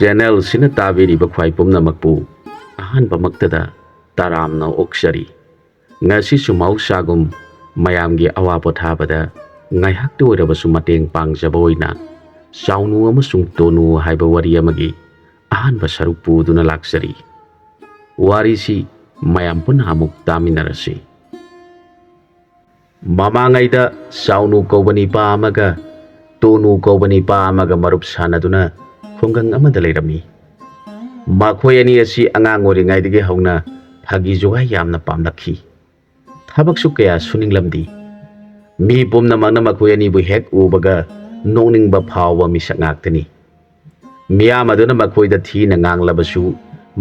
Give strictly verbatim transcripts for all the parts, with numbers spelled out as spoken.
ꯆꯦꯅꯦꯜꯁꯤꯅ ꯇꯥꯕꯤꯔꯤꯕ ꯈ꯭ꯋꯥꯏ ꯄꯨꯝꯅꯃꯛꯄꯨ ꯑꯍꯥꯟꯕꯃꯛꯇꯗ ꯇꯔꯥꯝꯅ ꯑꯣꯛꯆꯔꯤ꯫ ꯉꯁꯤꯁꯨ ꯃꯍꯧꯁꯥꯒꯨꯝ ꯃꯌꯥꯝꯒꯤ ꯑꯋꯥ ꯄꯣꯊꯥꯕꯗ ꯉꯥꯏꯍꯥꯛꯇ ꯑꯣꯏꯔꯕꯁꯨ ꯃꯇꯦꯡ ꯄꯥꯡꯖꯕ ꯑꯣꯏꯅ ꯆꯥꯎꯅꯨ ꯑꯃꯁꯨꯡ ꯇꯣꯅꯨ ꯍꯥꯏꯕ ꯋꯥꯔꯤ ꯑꯃꯒꯤ ꯑꯍꯥꯟꯕ ꯁꯔꯨꯛ ꯄꯨꯗꯨꯅ ꯂꯥꯛꯆꯔꯤ꯫ ꯋꯥꯔꯤꯁꯤ ꯃꯌꯥꯝ ꯄꯨꯟꯅ ꯑꯃꯨꯛ ꯇꯥꯃꯤꯟꯅꯔꯁꯤ꯫ ꯃꯃꯥꯡꯉꯩꯗ ꯆꯥꯎꯅꯨ ꯀꯧꯕ ꯅꯤꯄꯥ ꯑꯃꯒ ꯇꯣꯅꯨ ꯀꯧꯕ ꯅꯤꯄꯥ ꯑꯃꯒ ꯃꯔꯨꯞ ꯁꯥꯟꯅꯗꯨꯅ ꯈꯨꯡꯒꯪ ꯑꯃꯗ ꯂꯩꯔꯝꯃꯤ꯫ ꯃꯈꯣꯏ ꯑꯅꯤ ꯑꯁꯤ ꯑꯉꯥꯡ ꯑꯣꯏꯔꯤꯉꯩꯗꯒꯤ ꯍꯧꯅ ꯐꯥꯒꯤ ꯖꯨꯒꯥꯏ ꯌꯥꯝꯅ ꯄꯥꯝꯂꯛꯈꯤ꯫ ꯊꯕꯛꯁꯨ ꯀꯌꯥ ꯁꯨꯅꯤꯡꯂꯝꯗꯦ꯫ ꯃꯤ ꯄꯨꯝꯅꯃꯛꯅ ꯃꯈꯣꯏ ꯑꯅꯤꯕꯨ ꯍꯦꯛ ꯎꯕꯒ ꯅꯣꯛꯅꯤꯡꯕ ꯐꯥꯎꯕ ꯃꯤꯁꯛ ꯉꯥꯛꯇꯅꯤ꯫ ꯃꯤꯌꯥꯝ ꯑꯗꯨꯅ ꯃꯈꯣꯏꯗ ꯊꯤꯅ ꯉꯥꯡꯂꯕꯁꯨ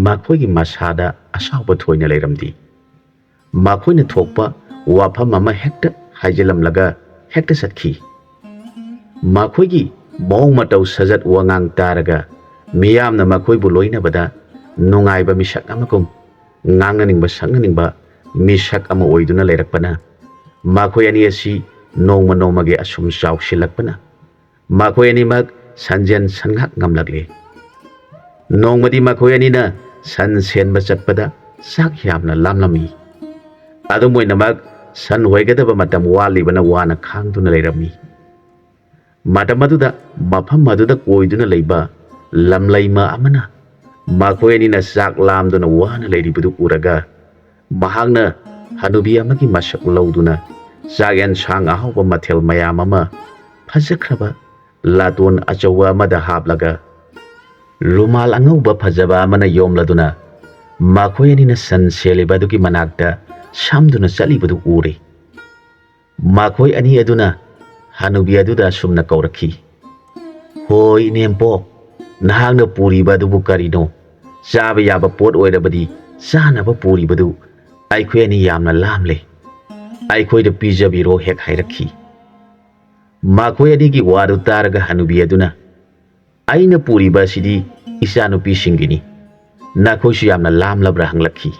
ꯃꯈꯣꯏꯒꯤ ꯃꯁꯥꯗ ꯑꯁꯥꯎꯕ ꯊꯣꯏꯅ ꯂꯩꯔꯝꯗꯦ꯫ ꯃꯈꯣꯏꯅ ꯊꯣꯛꯄ ꯋꯥꯐꯝ ꯑꯃ ꯍꯦꯛꯇ ꯍꯥꯏꯖꯤꯜꯂꯝꯂꯒ ꯍꯦꯛꯇ ꯆꯠꯈꯤ꯫ ꯃꯈꯣꯏꯒꯤ ꯃꯑꯣꯡ ꯃꯇꯧ, ꯁꯥꯖꯠ ꯋꯥꯉꯥꯡ ꯇꯥꯔꯒ ꯃꯤꯌꯥꯝꯅ ꯃꯈꯣꯏꯕꯨ ꯂꯣꯏꯅꯕꯗ ꯅꯨꯡꯉꯥꯏꯕ ꯃꯤꯁꯛ ꯑꯃꯒꯨꯝ, ꯉꯥꯡꯅꯅꯤꯡꯕ ꯁꯛꯅꯅꯤꯡꯕ ꯃꯤꯁꯛ ꯑꯃ ꯑꯣꯏꯗꯨꯅ ꯂꯩꯔꯛꯄꯅ ꯃꯈꯣꯏ ꯑꯅꯤ ꯑꯁꯤ ꯅꯣꯡꯃ ꯅꯣꯡꯃꯒꯤ ꯑꯁꯨꯝ ꯆꯥꯎꯁꯤꯜꯂꯛꯄꯅ ꯃꯈꯣꯏ ꯑꯅꯤꯃꯛ ꯁꯟꯖꯦꯟ ꯁꯟꯉꯥꯛ ꯉꯝꯂꯛꯂꯦ꯫ ꯅꯣꯡꯃꯗꯤ ꯃꯈꯣꯏ ꯑꯅꯤꯅ ꯁꯟ ꯁꯦꯟꯕ ꯆꯠꯄꯗ ꯆꯥꯛ ꯌꯥꯝꯅ ꯂꯥꯝꯂꯝꯃꯤ꯫ ꯑꯗꯨꯝ ꯑꯣꯏꯅꯃꯛ, ꯁꯟ ꯍꯣꯏꯒꯗꯕ ꯃꯇꯝ ꯋꯥꯠꯂꯤꯕꯅ ꯋꯥꯅ ꯈꯥꯡꯗꯨꯅ ꯂꯩꯔꯝꯃꯤ꯫ ꯃꯇꯝ ꯑꯗꯨꯗ ꯃꯐꯝ ꯑꯗꯨꯗ ꯀꯣꯏꯗꯨꯅ ꯂꯩꯕ ꯂꯝꯂꯩꯃ ꯑꯃꯅ ꯃꯈꯣꯏ ꯑꯅꯤꯅ ꯆꯥꯛ ꯂꯥꯝꯗꯨꯅ ꯋꯥꯅ ꯂꯩꯔꯤꯕꯗꯨ ꯎꯔꯒ, ꯃꯍꯥꯛꯅ ꯍꯅꯨꯕꯤ ꯑꯃꯒꯤ ꯃꯁꯛ ꯂꯧꯗꯨꯅ ꯆꯥꯛ ꯌꯦꯟꯁꯥꯡ ꯑꯍꯥꯎꯕ ꯃꯊꯦꯜ ꯃꯌꯥꯝ ꯑꯃ ꯐꯖꯈ꯭ꯔꯕ ꯂꯥꯇꯣꯟ ꯑꯆꯧꯕ ꯑꯃꯗ ꯍꯥꯞꯂꯒ, ꯔꯨꯃꯥꯜ ꯑꯉꯧꯕ ꯐꯖꯕ ꯑꯃꯅ ꯌꯣꯝꯂꯗꯨꯅ ꯃꯈꯣꯏ ꯑꯅꯤꯅ ꯁꯟ ꯁꯦꯜꯂꯤꯕ ꯑꯗꯨꯒꯤ ꯃꯅꯥꯛꯇ ꯁꯝꯗꯨꯅ ꯆꯠꯂꯤꯕꯗꯨ ꯎꯔꯦ꯫ ꯃꯈꯣꯏ ꯑꯅꯤ ꯑꯗꯨꯅ ꯍꯅꯨꯕꯤ ꯑꯗꯨꯗ ꯑꯁꯨꯝꯅ ꯀꯧꯔꯛꯈꯤ, "ꯍꯣꯏ, ꯏꯅꯦꯝꯄꯣꯛ, ꯅꯍꯥꯛꯅ ꯄꯨꯔꯤꯕ ꯑꯗꯨꯕꯨ ꯀꯔꯤꯅꯣ? ꯆꯥꯕ ꯌꯥꯕ ꯄꯣꯠ ꯑꯣꯏꯔꯕꯗꯤ ꯆꯥꯅꯕ ꯄꯨꯔꯤꯕꯗꯨ ꯑꯩꯈꯣꯏ ꯑꯅꯤ ꯌꯥꯝꯅ ꯂꯥꯝꯂꯦ꯫ ꯑꯩꯈꯣꯏꯗ ꯄꯤꯖꯕꯤꯔꯣ" ꯍꯦꯛ ꯍꯥꯏꯔꯛꯈꯤ꯫ ꯃꯈꯣꯏ ꯑꯅꯤꯒꯤ ꯋꯥꯗꯨ ꯇꯥꯔꯒ ꯍꯅꯨꯕꯤ ꯑꯗꯨꯅ, "ꯑꯩꯅ ꯄꯨꯔꯤꯕ ꯑꯁꯤꯗꯤ ꯏꯆꯥꯅꯨꯄꯤꯁꯤꯡꯒꯤꯅꯤ꯫ ꯅꯈꯣꯏꯁꯨ ꯌꯥꯝꯅ ꯂꯥꯝꯂꯕ꯭ꯔꯥ?" ꯍꯪꯂꯛꯈꯤ꯫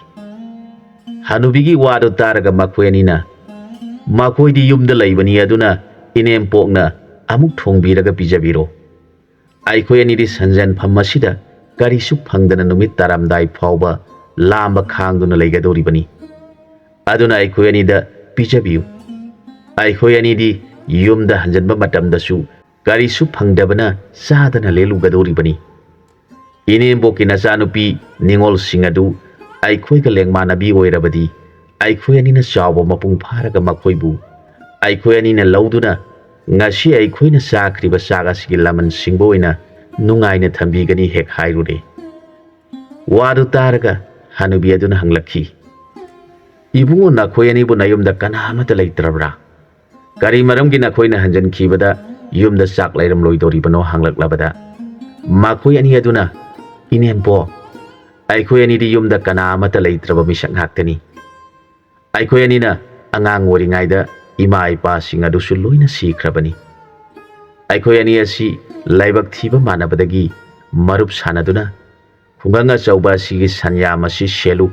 ꯍꯅꯨꯕꯤꯒꯤ ꯋꯥꯗꯨ ꯇꯥꯔꯒ ꯃꯈꯣꯏ ꯑꯅꯤꯅ, "ꯃꯈꯣꯏꯗꯤ ꯌꯨꯝꯗ ꯂꯩꯕꯅꯤ, ꯑꯗꯨꯅ ꯏꯅꯦꯝꯄꯣꯛꯅ ꯑꯃꯨꯛ ꯊꯣꯡꯕꯤꯔꯒ ꯄꯤꯖꯕꯤꯔꯣ꯫ ꯑꯩꯈꯣꯏ ꯑꯅꯤꯗꯤ ꯁꯟꯖꯦꯟꯐꯝ ꯑꯁꯤꯗ ꯀꯔꯤꯁꯨ ꯐꯪꯗꯅ ꯅꯨꯃꯤꯠ ꯇꯥꯔꯝꯗꯥꯏ ꯐꯥꯎꯕ ꯂꯥꯝꯕ ꯈꯥꯡꯗꯨꯅ ꯂꯩꯒꯗꯧꯔꯤꯕꯅꯤ꯫ ꯑꯗꯨꯅ ꯑꯩꯈꯣꯏ ꯑꯅꯤꯗ ꯄꯤꯖꯕꯤꯌꯨ꯫ ꯑꯩꯈꯣꯏ ꯑꯅꯤꯗꯤ ꯌꯨꯝꯗ ꯍꯟꯖꯤꯟꯕ ꯃꯇꯝꯗꯁꯨ ꯀꯔꯤꯁꯨ ꯐꯪꯗꯕꯅ ꯆꯥꯗꯅ ꯂꯦꯜꯂꯨꯒꯗꯧꯔꯤꯕꯅꯤ꯫ ꯏꯅꯦꯝꯕꯣꯛꯀꯤ ꯅꯆꯥꯅꯨꯄꯤ ꯅꯤꯉꯣꯜꯁꯤꯡ ꯑꯗꯨ ꯑꯩꯈꯣꯏꯒ ꯂꯦꯡꯃꯥꯟꯅꯕꯤ ꯑꯣꯏꯔꯕꯗꯤ, ꯑꯩꯈꯣꯏ ꯑꯅꯤꯅ ꯆꯥꯎꯕ ꯃꯄꯨꯡ ꯐꯥꯔꯒ ꯃꯈꯣꯏꯕꯨ ꯑꯩꯈꯣꯏ ꯑꯅꯤꯅ ꯂꯧꯗꯨꯅ ꯉꯁꯤ ꯑꯩꯈꯣꯏꯅ ꯆꯥꯈ꯭ꯔꯤꯕ ꯆꯥꯛ ꯑꯁꯤꯒꯤ ꯂꯃꯟ ꯁꯤꯡꯕ ꯑꯣꯏꯅ ꯅꯨꯡꯉꯥꯏꯅ ꯊꯝꯕꯤꯒꯅꯤ ꯍꯦꯛ ꯍꯥꯏꯔꯨꯔꯦ꯫ ꯋꯥꯗꯨ ꯇꯥꯔꯒ ꯍꯅꯨꯕꯤ ꯑꯗꯨꯅ ꯍꯪꯂꯛꯈꯤ, "ꯏꯕꯨꯡꯉꯣ, ꯅꯈꯣꯏ ꯑꯅꯤꯕꯨ ꯅꯌꯨꯝꯗ ꯀꯅꯥ ꯑꯃꯠꯇ ꯂꯩꯇ꯭ꯔꯕ꯭ꯔꯥ? ꯀꯔꯤ ꯃꯔꯝꯒꯤ ꯅꯈꯣꯏꯅ ꯍꯟꯖꯤꯟꯈꯤꯕꯗ ꯌꯨꯝꯗ ꯆꯥꯛ ꯂꯩꯔꯝꯂꯣꯏꯗꯧꯔꯤꯕꯅꯣ?" ꯍꯪꯂꯛꯂꯕꯗ ꯃꯈꯣꯏ ꯑꯅꯤ ꯑꯗꯨꯅ, "ꯏꯅꯦꯝꯕꯣꯛ, ꯑꯩꯈꯣꯏ ꯑꯅꯤꯗꯤ ꯌꯨꯝꯗ ꯀꯅꯥ ꯑꯃꯠꯇ ꯂꯩꯇ꯭ꯔꯕ ꯃꯤꯁꯛ ꯉꯥꯛꯇꯅꯤ꯫ ꯑꯩꯈꯣꯏ ꯑꯅꯤꯅ ꯑꯉꯥꯡ ꯑꯣꯏꯔꯤꯉꯩꯗ ꯏꯃꯥ ꯏꯄꯥꯁꯤꯡ ꯑꯗꯨꯁꯨ ꯂꯣꯏꯅ ꯁꯤꯈ꯭ꯔꯕꯅꯤ꯫ ꯑꯩꯈꯣꯏ ꯑꯅꯤ ꯑꯁꯤ ꯂꯥꯏꯕꯛ ꯊꯤꯕ ꯃꯥꯟꯅꯕꯗꯒꯤ ꯃꯔꯨꯞ ꯁꯥꯟꯅꯗꯨꯅ ꯈꯨꯡꯒꯪ ꯑꯆꯧꯕ ꯑꯁꯤꯒꯤ ꯁꯟꯌꯥꯝ ꯑꯁꯤ ꯁꯦꯜꯂꯨ,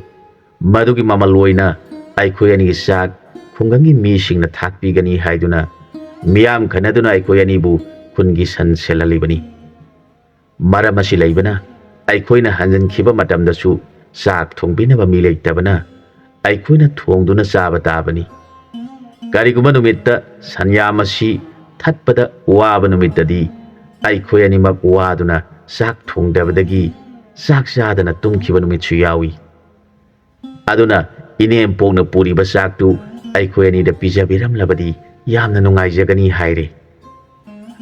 ꯃꯗꯨꯒꯤ ꯃꯃꯜ ꯑꯣꯏꯅ ꯑꯩꯈꯣꯏ ꯑꯅꯤꯒꯤ ꯆꯥꯛ ꯈꯨꯡꯒꯪꯒꯤ ꯃꯤꯁꯤꯡꯅ ꯊꯥꯛꯄꯤꯒꯅꯤ" ꯍꯥꯏꯗꯨꯅ ꯃꯤꯌꯥꯝ ꯈꯟꯅꯗꯨꯅ ꯑꯩꯈꯣꯏ ꯑꯅꯤꯕꯨ ꯈꯨꯟꯒꯤ ꯁꯟ ꯁꯦꯜꯍꯜꯂꯤꯕꯅꯤ꯫ ꯃꯔꯝ ꯑꯁꯤ ꯂꯩꯕꯅ ꯑꯩꯈꯣꯏꯅ ꯍꯟꯖꯤꯟꯈꯤꯕ ꯃꯇꯝꯗꯁꯨ ꯆꯥꯛ ꯊꯣꯡꯕꯤꯅꯕ ꯃꯤ ꯂꯩꯇꯕꯅ ꯑꯩꯈꯣꯏꯅ ꯊꯣꯡꯗꯨꯅ ꯆꯥꯕ ꯇꯥꯕꯅꯤ꯫ ꯀꯔꯤꯒꯨꯝꯕ ꯅꯨꯃꯤꯠꯇ ꯁꯟꯌꯥꯝ ꯑꯁꯤ ꯊꯠꯄꯗ ꯋꯥꯕ ꯅꯨꯃꯤꯠꯇꯗꯤ ꯑꯩꯈꯣꯏ ꯑꯅꯤꯃꯛ ꯋꯥꯗꯨꯅ ꯆꯥꯛ ꯊꯣꯡꯗꯕꯗꯒꯤ ꯆꯥꯛ ꯆꯥꯗꯅ ꯇꯨꯝꯈꯤꯕ ꯅꯨꯃꯤꯠꯁꯨ ꯌꯥꯎꯏ꯫ ꯑꯗꯨꯅ ꯏꯅꯦꯝꯄꯣꯛꯅ ꯄꯨꯔꯤꯕ ꯆꯥꯛꯇꯨ ꯑꯩꯈꯣꯏ ꯑꯅꯤꯗ ꯄꯤꯖꯕꯤꯔꯝꯂꯕꯗꯤ ꯌꯥꯝꯅ ꯅꯨꯡꯉꯥꯏꯖꯒꯅꯤ ꯍꯥꯏꯔꯦ꯫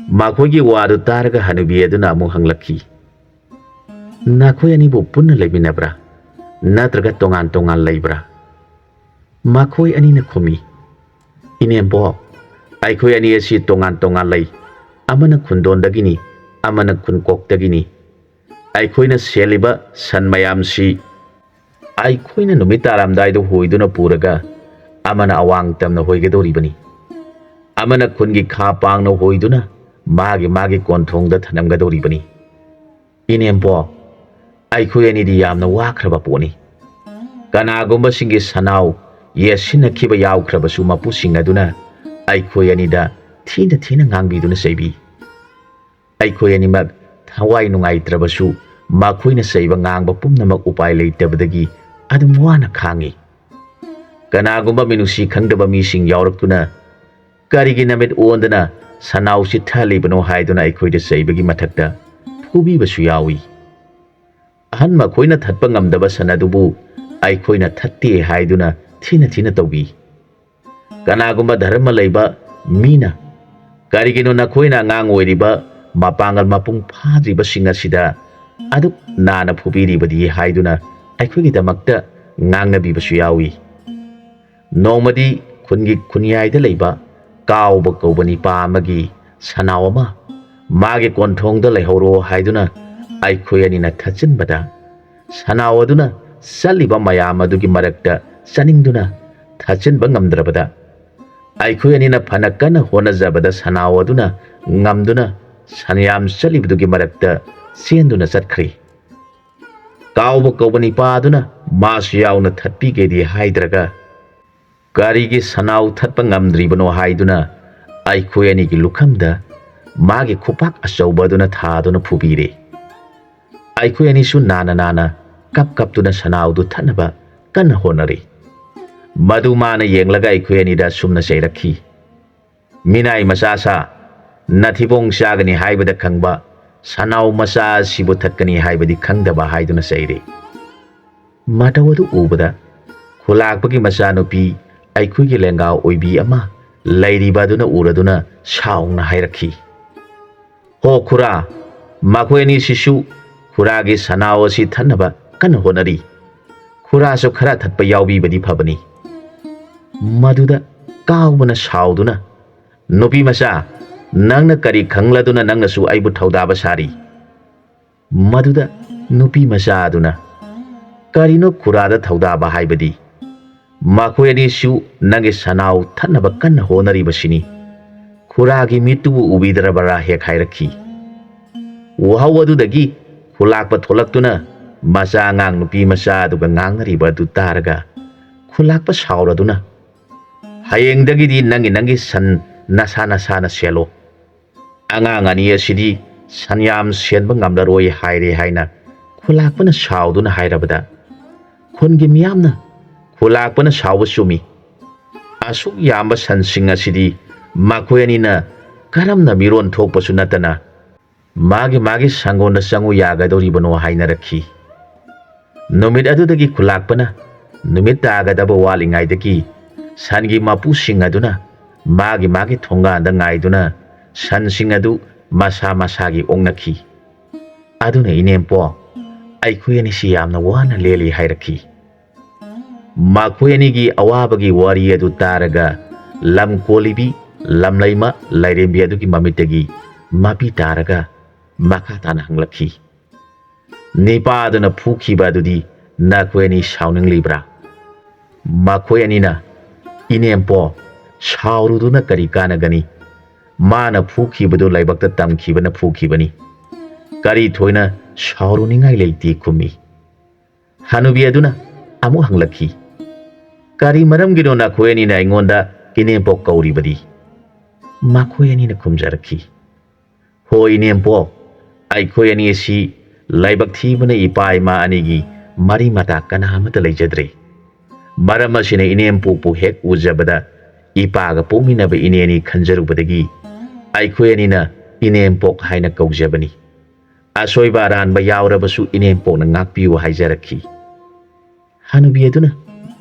ꯃꯈꯣꯏꯒꯤ ꯋꯥꯗꯨ ꯇꯥꯔꯒ ꯍꯅꯨꯕꯤ ꯑꯗꯨꯅ ꯑꯃꯨꯛ ꯍꯪꯂꯛꯈꯤ, "ꯅꯈꯣꯏ ꯑꯅꯤꯕꯨ ꯄꯨꯟꯅ ꯂꯩꯃꯤꯟꯅꯕ꯭ꯔꯥ, ꯅꯠꯇ꯭ꯔꯒ ꯇꯣꯉꯥꯟ ꯇꯣꯉꯥꯟ ꯂꯩꯕ꯭ꯔꯥ?" ꯃꯈꯣꯏ ꯑꯅꯤꯅ ꯈꯨꯝꯃꯤ, "ꯏꯅꯦꯝꯕꯣꯛ, ꯑꯩꯈꯣꯏ ꯑꯅꯤ ꯑꯁꯤ ꯇꯣꯉꯥꯟ ꯇꯣꯉꯥꯟ ꯂꯩ꯫ ꯑꯃꯅ ꯈꯨꯟꯗꯣꯟꯗꯒꯤꯅꯤ, ꯑꯃꯅ ꯈꯨꯟꯀꯣꯛꯇꯒꯤꯅꯤ꯫ ꯑꯩꯈꯣꯏꯅ ꯁꯦꯜꯂꯤꯕ ꯁꯟ ꯃꯌꯥꯝꯁꯤ ꯑꯩꯈꯣꯏꯅ ꯅꯨꯃꯤꯠ ꯇꯥꯔꯝꯗꯥꯏꯗ ꯍꯣꯏꯗꯨꯅ ꯄꯨꯔꯒ ꯑꯃꯅ ꯑꯋꯥꯡ ꯇꯝꯅ ꯍꯣꯏꯒꯗꯧꯔꯤꯕꯅꯤ, ꯑꯃꯅ ꯈꯨꯟꯒꯤ ꯈꯥ ꯄꯥꯡꯅ ꯍꯣꯏꯗꯨꯅ ꯃꯥꯒꯤ ꯃꯥꯒꯤ ꯀꯣꯟꯊꯣꯡꯗ ꯊꯅꯝꯒꯗꯧꯔꯤꯕꯅꯤ꯫ ꯏꯅꯦꯝꯕꯣꯛ, ꯑꯩꯈꯣꯏ ꯑꯅꯤꯗꯤ ꯌꯥꯝꯅ ꯋꯥꯈ꯭ꯔꯕ ꯄꯣꯠꯅꯤ꯫ ꯀꯅꯥꯒꯨꯝꯕꯁꯤꯡꯒꯤ ꯁꯅꯥꯎ ꯌꯦꯠꯁꯤꯟꯅꯈꯤꯕ ꯌꯥꯎꯈ꯭ꯔꯕꯁꯨ ꯃꯄꯨꯁꯤꯡ ꯑꯗꯨꯅ ꯑꯩꯈꯣꯏ ꯑꯅꯤꯗ ꯊꯤꯅ ꯊꯤꯅ ꯉꯥꯡꯕꯤꯗꯨꯅ ꯆꯩꯕꯤ꯫ ꯑꯩꯈꯣꯏ ꯑꯅꯤꯃꯛ ꯊꯋꯥꯏ ꯅꯨꯡꯉꯥꯏꯇ꯭ꯔꯕꯁꯨ ꯃꯈꯣꯏꯅ ꯆꯩꯕ ꯉꯥꯡꯕ ꯄꯨꯝꯅꯃꯛ ꯎꯄꯥꯏ ꯂꯩꯇꯕꯗꯒꯤ ꯑꯗꯨꯝ ꯋꯥꯅ ꯈꯥꯡꯉꯤ꯫ ꯀꯅꯥꯒꯨꯝꯕ ꯃꯤꯅꯨꯡꯁꯤ ꯈꯪꯗꯕ ꯃꯤꯁꯤꯡ ꯌꯥꯎꯔꯛꯇꯨꯅ "ꯀꯔꯤꯒꯤ ꯅꯃꯤꯠ ꯑꯣꯟꯗꯅ ꯁꯅꯥꯎ ꯆꯤꯠꯊꯍꯜꯂꯤꯕꯅꯣ?" ꯍꯥꯏꯗꯨꯅ ꯑꯩꯈꯣꯏꯗ ꯆꯩꯕꯒꯤ ꯃꯊꯛꯇ ꯐꯨꯕꯤꯕꯁꯨ ꯌꯥꯎꯏ꯫ ꯑꯍꯟ ꯃꯈꯣꯏꯅ ꯊꯠꯄ ꯉꯝꯗꯕ ꯁꯟ ꯑꯗꯨꯕꯨ ꯑꯩꯈꯣꯏꯅ ꯊꯠꯇꯦ ꯍꯥꯏꯗꯨꯅ ꯊꯤꯅ ꯊꯤꯅ ꯇꯧꯕꯤ꯫ ꯀꯅꯥꯒꯨꯝꯕ ꯙꯔꯃ ꯂꯩꯕ ꯃꯤꯅ "ꯀꯔꯤꯒꯤꯅꯣ ꯅꯈꯣꯏꯅ ꯑꯉꯥꯡ ꯑꯣꯏꯔꯤꯕ, ꯃꯄꯥꯡꯒꯜ ꯃꯄꯨꯡ ꯐꯥꯗ꯭ꯔꯤꯕꯁꯤꯡ ꯑꯁꯤꯗ ꯑꯗꯨꯛ ꯅꯥꯅ ꯐꯨꯕꯤꯔꯤꯕꯗꯤ?" ꯍꯥꯏꯗꯨꯅ ꯑꯩꯈꯣꯏꯒꯤꯗꯃꯛꯇ ꯉꯥꯡꯅꯕꯤꯕꯁꯨ ꯌꯥꯎꯏ꯫ ꯅꯣꯡꯃꯗꯤ ꯈꯨꯟꯒꯤ ꯈꯨꯟꯌꯥꯏꯗ ꯂꯩꯕ ꯀꯥꯎꯕ ꯀꯧꯕ ꯅꯤꯄꯥ ꯑꯃꯒꯤ ꯁꯅꯥꯎ ꯑꯃ ꯃꯥꯒꯤ ꯀꯣꯟꯊꯣꯡꯗ ꯂꯩꯍꯧꯔꯣ ꯍꯥꯏꯗꯨꯅ ꯑꯩꯈꯣꯏ ꯑꯅꯤꯅ ꯊꯠꯆꯤꯟꯕꯗ, ꯁꯅꯥꯎ ꯑꯗꯨꯅ ꯆꯠꯂꯤꯕ ꯃꯌꯥꯝ ꯑꯗꯨꯒꯤ ꯃꯔꯛꯇ ꯆꯥꯅꯤꯡꯗꯨꯅ ꯊꯠꯆꯤꯟꯕ ꯉꯝꯗ꯭ꯔꯕꯗ, ꯑꯩꯈꯣꯏ ꯑꯅꯤꯅ ꯐꯅ ꯀꯟꯅ ꯍꯣꯠꯅꯖꯕꯗ ꯁꯅꯥꯎ ꯑꯗꯨꯅ ꯉꯝꯗꯨꯅ ꯁꯟꯌꯥꯝ ꯆꯠꯂꯤꯕꯗꯨꯒꯤ ꯃꯔꯛꯇ ꯆꯦꯟꯗꯨꯅ ꯆꯠꯈ꯭ꯔꯤ꯫ ꯀꯥꯎꯕ ꯀꯧꯕ ꯅꯤꯄꯥ ꯑꯗꯨꯅ ꯃꯥꯁꯨ ꯌꯥꯎꯅ ꯊꯠꯄꯤꯒꯦꯗꯤ ꯍꯥꯏꯗ꯭ꯔꯒ, "ꯀꯔꯤꯒꯤ ꯁꯅꯥꯎ ꯊꯠꯄ ꯉꯝꯗ꯭ꯔꯤꯕꯅꯣ?" ꯍꯥꯏꯗꯨꯅ ꯑꯩꯈꯣꯏ ꯑꯅꯤꯒꯤ ꯂꯨꯈꯝꯗ ꯃꯥꯒꯤ ꯈꯨꯄꯥꯛ ꯑꯆꯧꯕ ꯑꯗꯨꯅ ꯊꯥꯗꯨꯅ ꯐꯨꯕꯤꯔꯦ꯫ ꯑꯩꯈꯣꯏ ꯑꯅꯤꯁꯨ ꯅꯥꯅ ꯅꯥꯅ ꯀꯞ ꯀꯞꯇꯨꯅ ꯁꯅꯥꯎꯗꯨ ꯊꯠꯅꯕ ꯀꯟꯅ ꯍꯣꯠꯅꯔꯤ꯫ ꯃꯗꯨ ꯃꯥꯅ ꯌꯦꯡꯂꯒ ꯑꯩꯈꯣꯏ ꯑꯅꯤꯗ ꯑꯁꯨꯝꯅ ꯆꯩꯔꯛꯈꯤ, "ꯃꯤꯅꯥꯏ ꯃꯆꯥ ꯁꯥ, ꯅꯊꯤꯕꯣꯡ ꯆꯥꯒꯅꯤ ꯍꯥꯏꯕꯗ ꯈꯪꯕ, ꯁꯅꯥꯎ ꯃꯆꯥ ꯑꯁꯤꯕꯨ ꯊꯠꯀꯅꯤ ꯍꯥꯏꯕꯗꯤ ꯈꯪꯗꯕ?" ꯍꯥꯏꯗꯨꯅ ꯆꯩꯔꯦ꯫ ꯃꯇꯧ ꯑꯗꯨ ꯎꯕꯗ ꯈꯨꯂꯥꯛꯄꯒꯤ ꯃꯆꯥꯅꯨꯄꯤ ꯑꯩꯈꯣꯏꯒꯤ ꯂꯦꯡꯒꯥ ꯑꯣꯏꯕꯤ ꯑꯃ ꯂꯩꯔꯤꯕ ꯑꯗꯨꯅ ꯎꯔꯗꯨꯅ ꯁꯥꯎꯅ ꯍꯥꯏꯔꯛꯈꯤ, "ꯍꯣ ꯈꯨꯔꯥ, ꯃꯈꯣꯏ ꯑꯅꯤꯁꯤꯁꯨ ꯈꯨꯔꯥꯒꯤ ꯁꯅꯥꯎ ꯑꯁꯤ ꯊꯠꯅꯕ ꯀꯟꯅ ꯍꯣꯠꯅꯔꯤ꯫ ꯈꯨꯔꯥꯁꯨ ꯈꯔ ꯊꯠꯄ ꯌꯥꯎꯕꯤꯕꯗꯤ ꯐꯕꯅꯤ꯫" ꯃꯗꯨꯗ ꯀꯥꯎꯕꯅ ꯁꯥꯎꯗꯨꯅ, "ꯅꯨꯄꯤ ꯃꯆꯥ, ꯅꯪꯅ ꯀꯔꯤ ꯈꯪꯂꯗꯨꯅ ꯅꯪꯅꯁꯨ ꯑꯩꯕꯨ ꯊꯧꯗꯥꯕ ꯁꯥꯔꯤ?" ꯃꯗꯨꯗ ꯅꯨꯄꯤ ꯃꯆꯥ ꯑꯗꯨꯅ, "ꯀꯔꯤꯅꯣ ꯈꯨꯔꯥꯗ ꯊꯧꯗꯥꯕ ꯍꯥꯏꯕꯗꯤ? ꯃꯈꯣꯏ ꯑꯅꯤꯁꯨ ꯅꯪꯒꯤ ꯁꯅꯥꯎ ꯊꯠꯅꯕ ꯀꯟꯅ ꯍꯣꯠꯅꯔꯤꯕꯁꯤꯅꯤ꯫ ꯈꯨꯔꯥꯒꯤ ꯃꯤꯠꯇꯨꯕꯨ ꯎꯕꯤꯗ꯭ꯔꯕꯔꯥ?" ꯍꯦꯛ ꯍꯥꯏꯔꯛꯈꯤ꯫ ꯋꯥꯍꯧ ꯑꯗꯨꯗꯒꯤ ꯈꯨꯂꯥꯛꯄ ꯊꯣꯛꯂꯛꯇꯨꯅ ꯃꯆꯥ ꯑꯉꯥꯡ ꯅꯨꯄꯤ ꯃꯆꯥ ꯑꯗꯨꯒ ꯉꯥꯡꯅꯔꯤꯕ ꯑꯗꯨ ꯇꯥꯔꯒ ꯈꯨꯂꯥꯛꯄ ꯁꯥꯎꯔꯗꯨꯅ, "ꯍꯌꯦꯡꯗꯒꯤꯗꯤ ꯅꯪꯒꯤ ꯅꯪꯒꯤ ꯁꯟ ꯅꯁꯥ ꯅꯁꯥꯅ ꯁꯦꯜꯂꯣ꯫ ꯑꯉꯥꯡ ꯑꯅꯤ ꯑꯁꯤꯗꯤ ꯁꯟ ꯌꯥꯝ ꯁꯦꯟꯕ ꯉꯝꯂꯔꯣꯏ ꯍꯥꯏꯔꯦ ꯍꯥꯏꯅ ꯈꯨꯂꯥꯛꯄꯅ ꯁꯥꯎꯗꯨꯅ ꯍꯥꯏꯔꯕꯗ, ꯈꯨꯟꯒꯤ ꯃꯤꯌꯥꯝꯅ ꯈꯨꯂꯥꯛꯄꯅ ꯁꯥꯎꯕ ꯆꯨꯝꯃꯤ꯫ ꯑꯁꯨꯛ ꯌꯥꯝꯕ ꯁꯟꯁꯤꯡ ꯑꯁꯤꯗꯤ ꯃꯈꯣꯏ ꯑꯅꯤꯅ ꯀꯔꯝꯅ ꯃꯤꯔꯣꯟ ꯊꯣꯛꯄꯁꯨ ꯅꯠꯇꯅ ꯃꯥꯒꯤ ꯃꯥꯒꯤ ꯁꯪꯒꯣꯟꯗ ꯆꯪꯉꯨ ꯌꯥꯒꯗꯧꯔꯤꯕꯅꯣ ꯍꯥꯏꯅꯔꯛꯈꯤ꯫ ꯅꯨꯃꯤꯠ ꯑꯗꯨꯗꯒꯤ ꯈꯨꯂꯥꯛꯄꯅ ꯅꯨꯃꯤꯠ ꯇꯥꯒꯗꯕ ꯋꯥꯠꯂꯤꯉꯩꯗꯒꯤ ꯁꯟꯒꯤ ꯃꯄꯨꯁꯤꯡ ꯑꯗꯨꯅ ꯃꯥꯒꯤ ꯃꯥꯒꯤ ꯊꯣꯡꯒꯥꯟꯗ ꯉꯥꯏꯗꯨꯅ ꯁꯟꯁꯤꯡ ꯑꯗꯨ ꯃꯁꯥ ꯃꯁꯥꯒꯤ ꯑꯣꯛꯅꯈꯤ꯫ ꯑꯗꯨꯅ ꯏꯅꯦꯝꯄꯣ, ꯑꯩꯈꯣꯏ ꯑꯅꯤꯁꯤ ꯌꯥꯝꯅ ꯋꯥꯅ ꯂꯦꯜꯂꯤ ꯍꯥꯏꯔꯛꯈꯤ꯫ ꯃꯈꯣꯏ ꯑꯅꯤꯒꯤ ꯑꯋꯥꯕꯒꯤ ꯋꯥꯔꯤ ꯑꯗꯨ ꯇꯥꯔꯒ ꯂꯝ ꯀꯣꯜꯂꯤꯕꯤ ꯂꯝꯂꯩꯃ ꯂꯥꯏꯔꯦꯝꯕꯤ ꯑꯗꯨꯒꯤ ꯃꯃꯤꯠꯇꯒꯤ ꯃꯄꯤ ꯇꯥꯔꯒ ꯃꯈꯥ ꯇꯥꯅ ꯍꯪꯂꯛꯈꯤ, "ꯅꯤꯄꯥꯗꯨꯅ ꯐꯨꯈꯤꯕ ꯑꯗꯨꯗꯤ ꯅꯈꯣꯏ ꯑꯅꯤ ꯁꯥꯎꯅꯤꯡꯂꯤꯕ꯭ꯔꯥ?" ꯃꯈꯣꯏ ꯑꯅꯤꯅ, "ꯏꯅꯦꯝꯄꯣ, ꯁꯥꯎꯔꯨꯗꯨꯅ ꯀꯔꯤ ꯀꯥꯟꯅꯒꯅꯤ? ꯃꯥꯅ ꯐꯨꯈꯤꯕꯗꯨ ꯂꯥꯏꯕꯛꯇ ꯇꯝꯈꯤꯕꯅ ꯐꯨꯈꯤꯕꯅꯤ꯫ ꯀꯔꯤ ꯊꯣꯏꯅ ꯁꯥꯎꯔꯨꯅꯤꯡꯉꯥꯏ ꯂꯩꯇꯦ" ꯈꯨꯝꯃꯤ꯫ ꯍꯅꯨꯕꯤ ꯑꯗꯨꯅ ꯑꯃꯨꯛ ꯍꯪꯂꯛꯈꯤ, "ꯀꯔꯤ ꯃꯔꯝꯒꯤꯅꯣ ꯅꯈꯣꯏ ꯑꯅꯤꯅ ꯑꯩꯉꯣꯟꯗ ꯏꯅꯦꯝꯄꯣꯛ ꯀꯧꯔꯤꯕꯗꯤ?" ꯃꯈꯣꯏ ꯑꯅꯤꯅ ꯈꯨꯝꯖꯔꯛꯈꯤ, "ꯍꯣꯏ ꯏꯅꯦꯝꯄꯣꯛ, ꯑꯩꯈꯣꯏ ꯑꯅꯤ ꯑꯁꯤ ꯂꯥꯏꯕꯛ ꯊꯤꯕꯅ ꯏꯄꯥ ꯏꯃꯥ ꯑꯅꯤꯒꯤ ꯃꯔꯤ ꯃꯇꯥ ꯀꯅꯥ ꯑꯃꯠꯇ ꯂꯩꯖꯗ꯭ꯔꯦ꯫ ꯃꯔꯝ ꯑꯁꯤꯅ ꯏꯅꯦꯝꯄꯣꯛꯄꯨ ꯍꯦꯛ ꯎꯖꯕꯗ ꯏꯄꯥꯒ ꯄꯣꯛꯃꯤꯟꯅꯕ ꯏꯅꯦꯅꯤ ꯈꯟꯖꯔꯨꯕꯗꯒꯤ ꯑꯩꯈꯣꯏ ꯑꯅꯤꯅ ꯏꯅꯦꯝꯄꯣꯛ ꯍꯥꯏꯅ ꯀꯧꯖꯕꯅꯤ꯫ ꯑꯁꯣꯏꯕ ꯑꯔꯥꯟꯕ ꯌꯥꯎꯔꯕꯁꯨ ꯏꯅꯦꯝꯄꯣꯛꯅ ꯉꯥꯛꯄꯤꯌꯨ" ꯍꯥꯏꯖꯔꯛꯈꯤ꯫ ꯍꯅꯨꯕꯤ ꯑꯗꯨꯅ,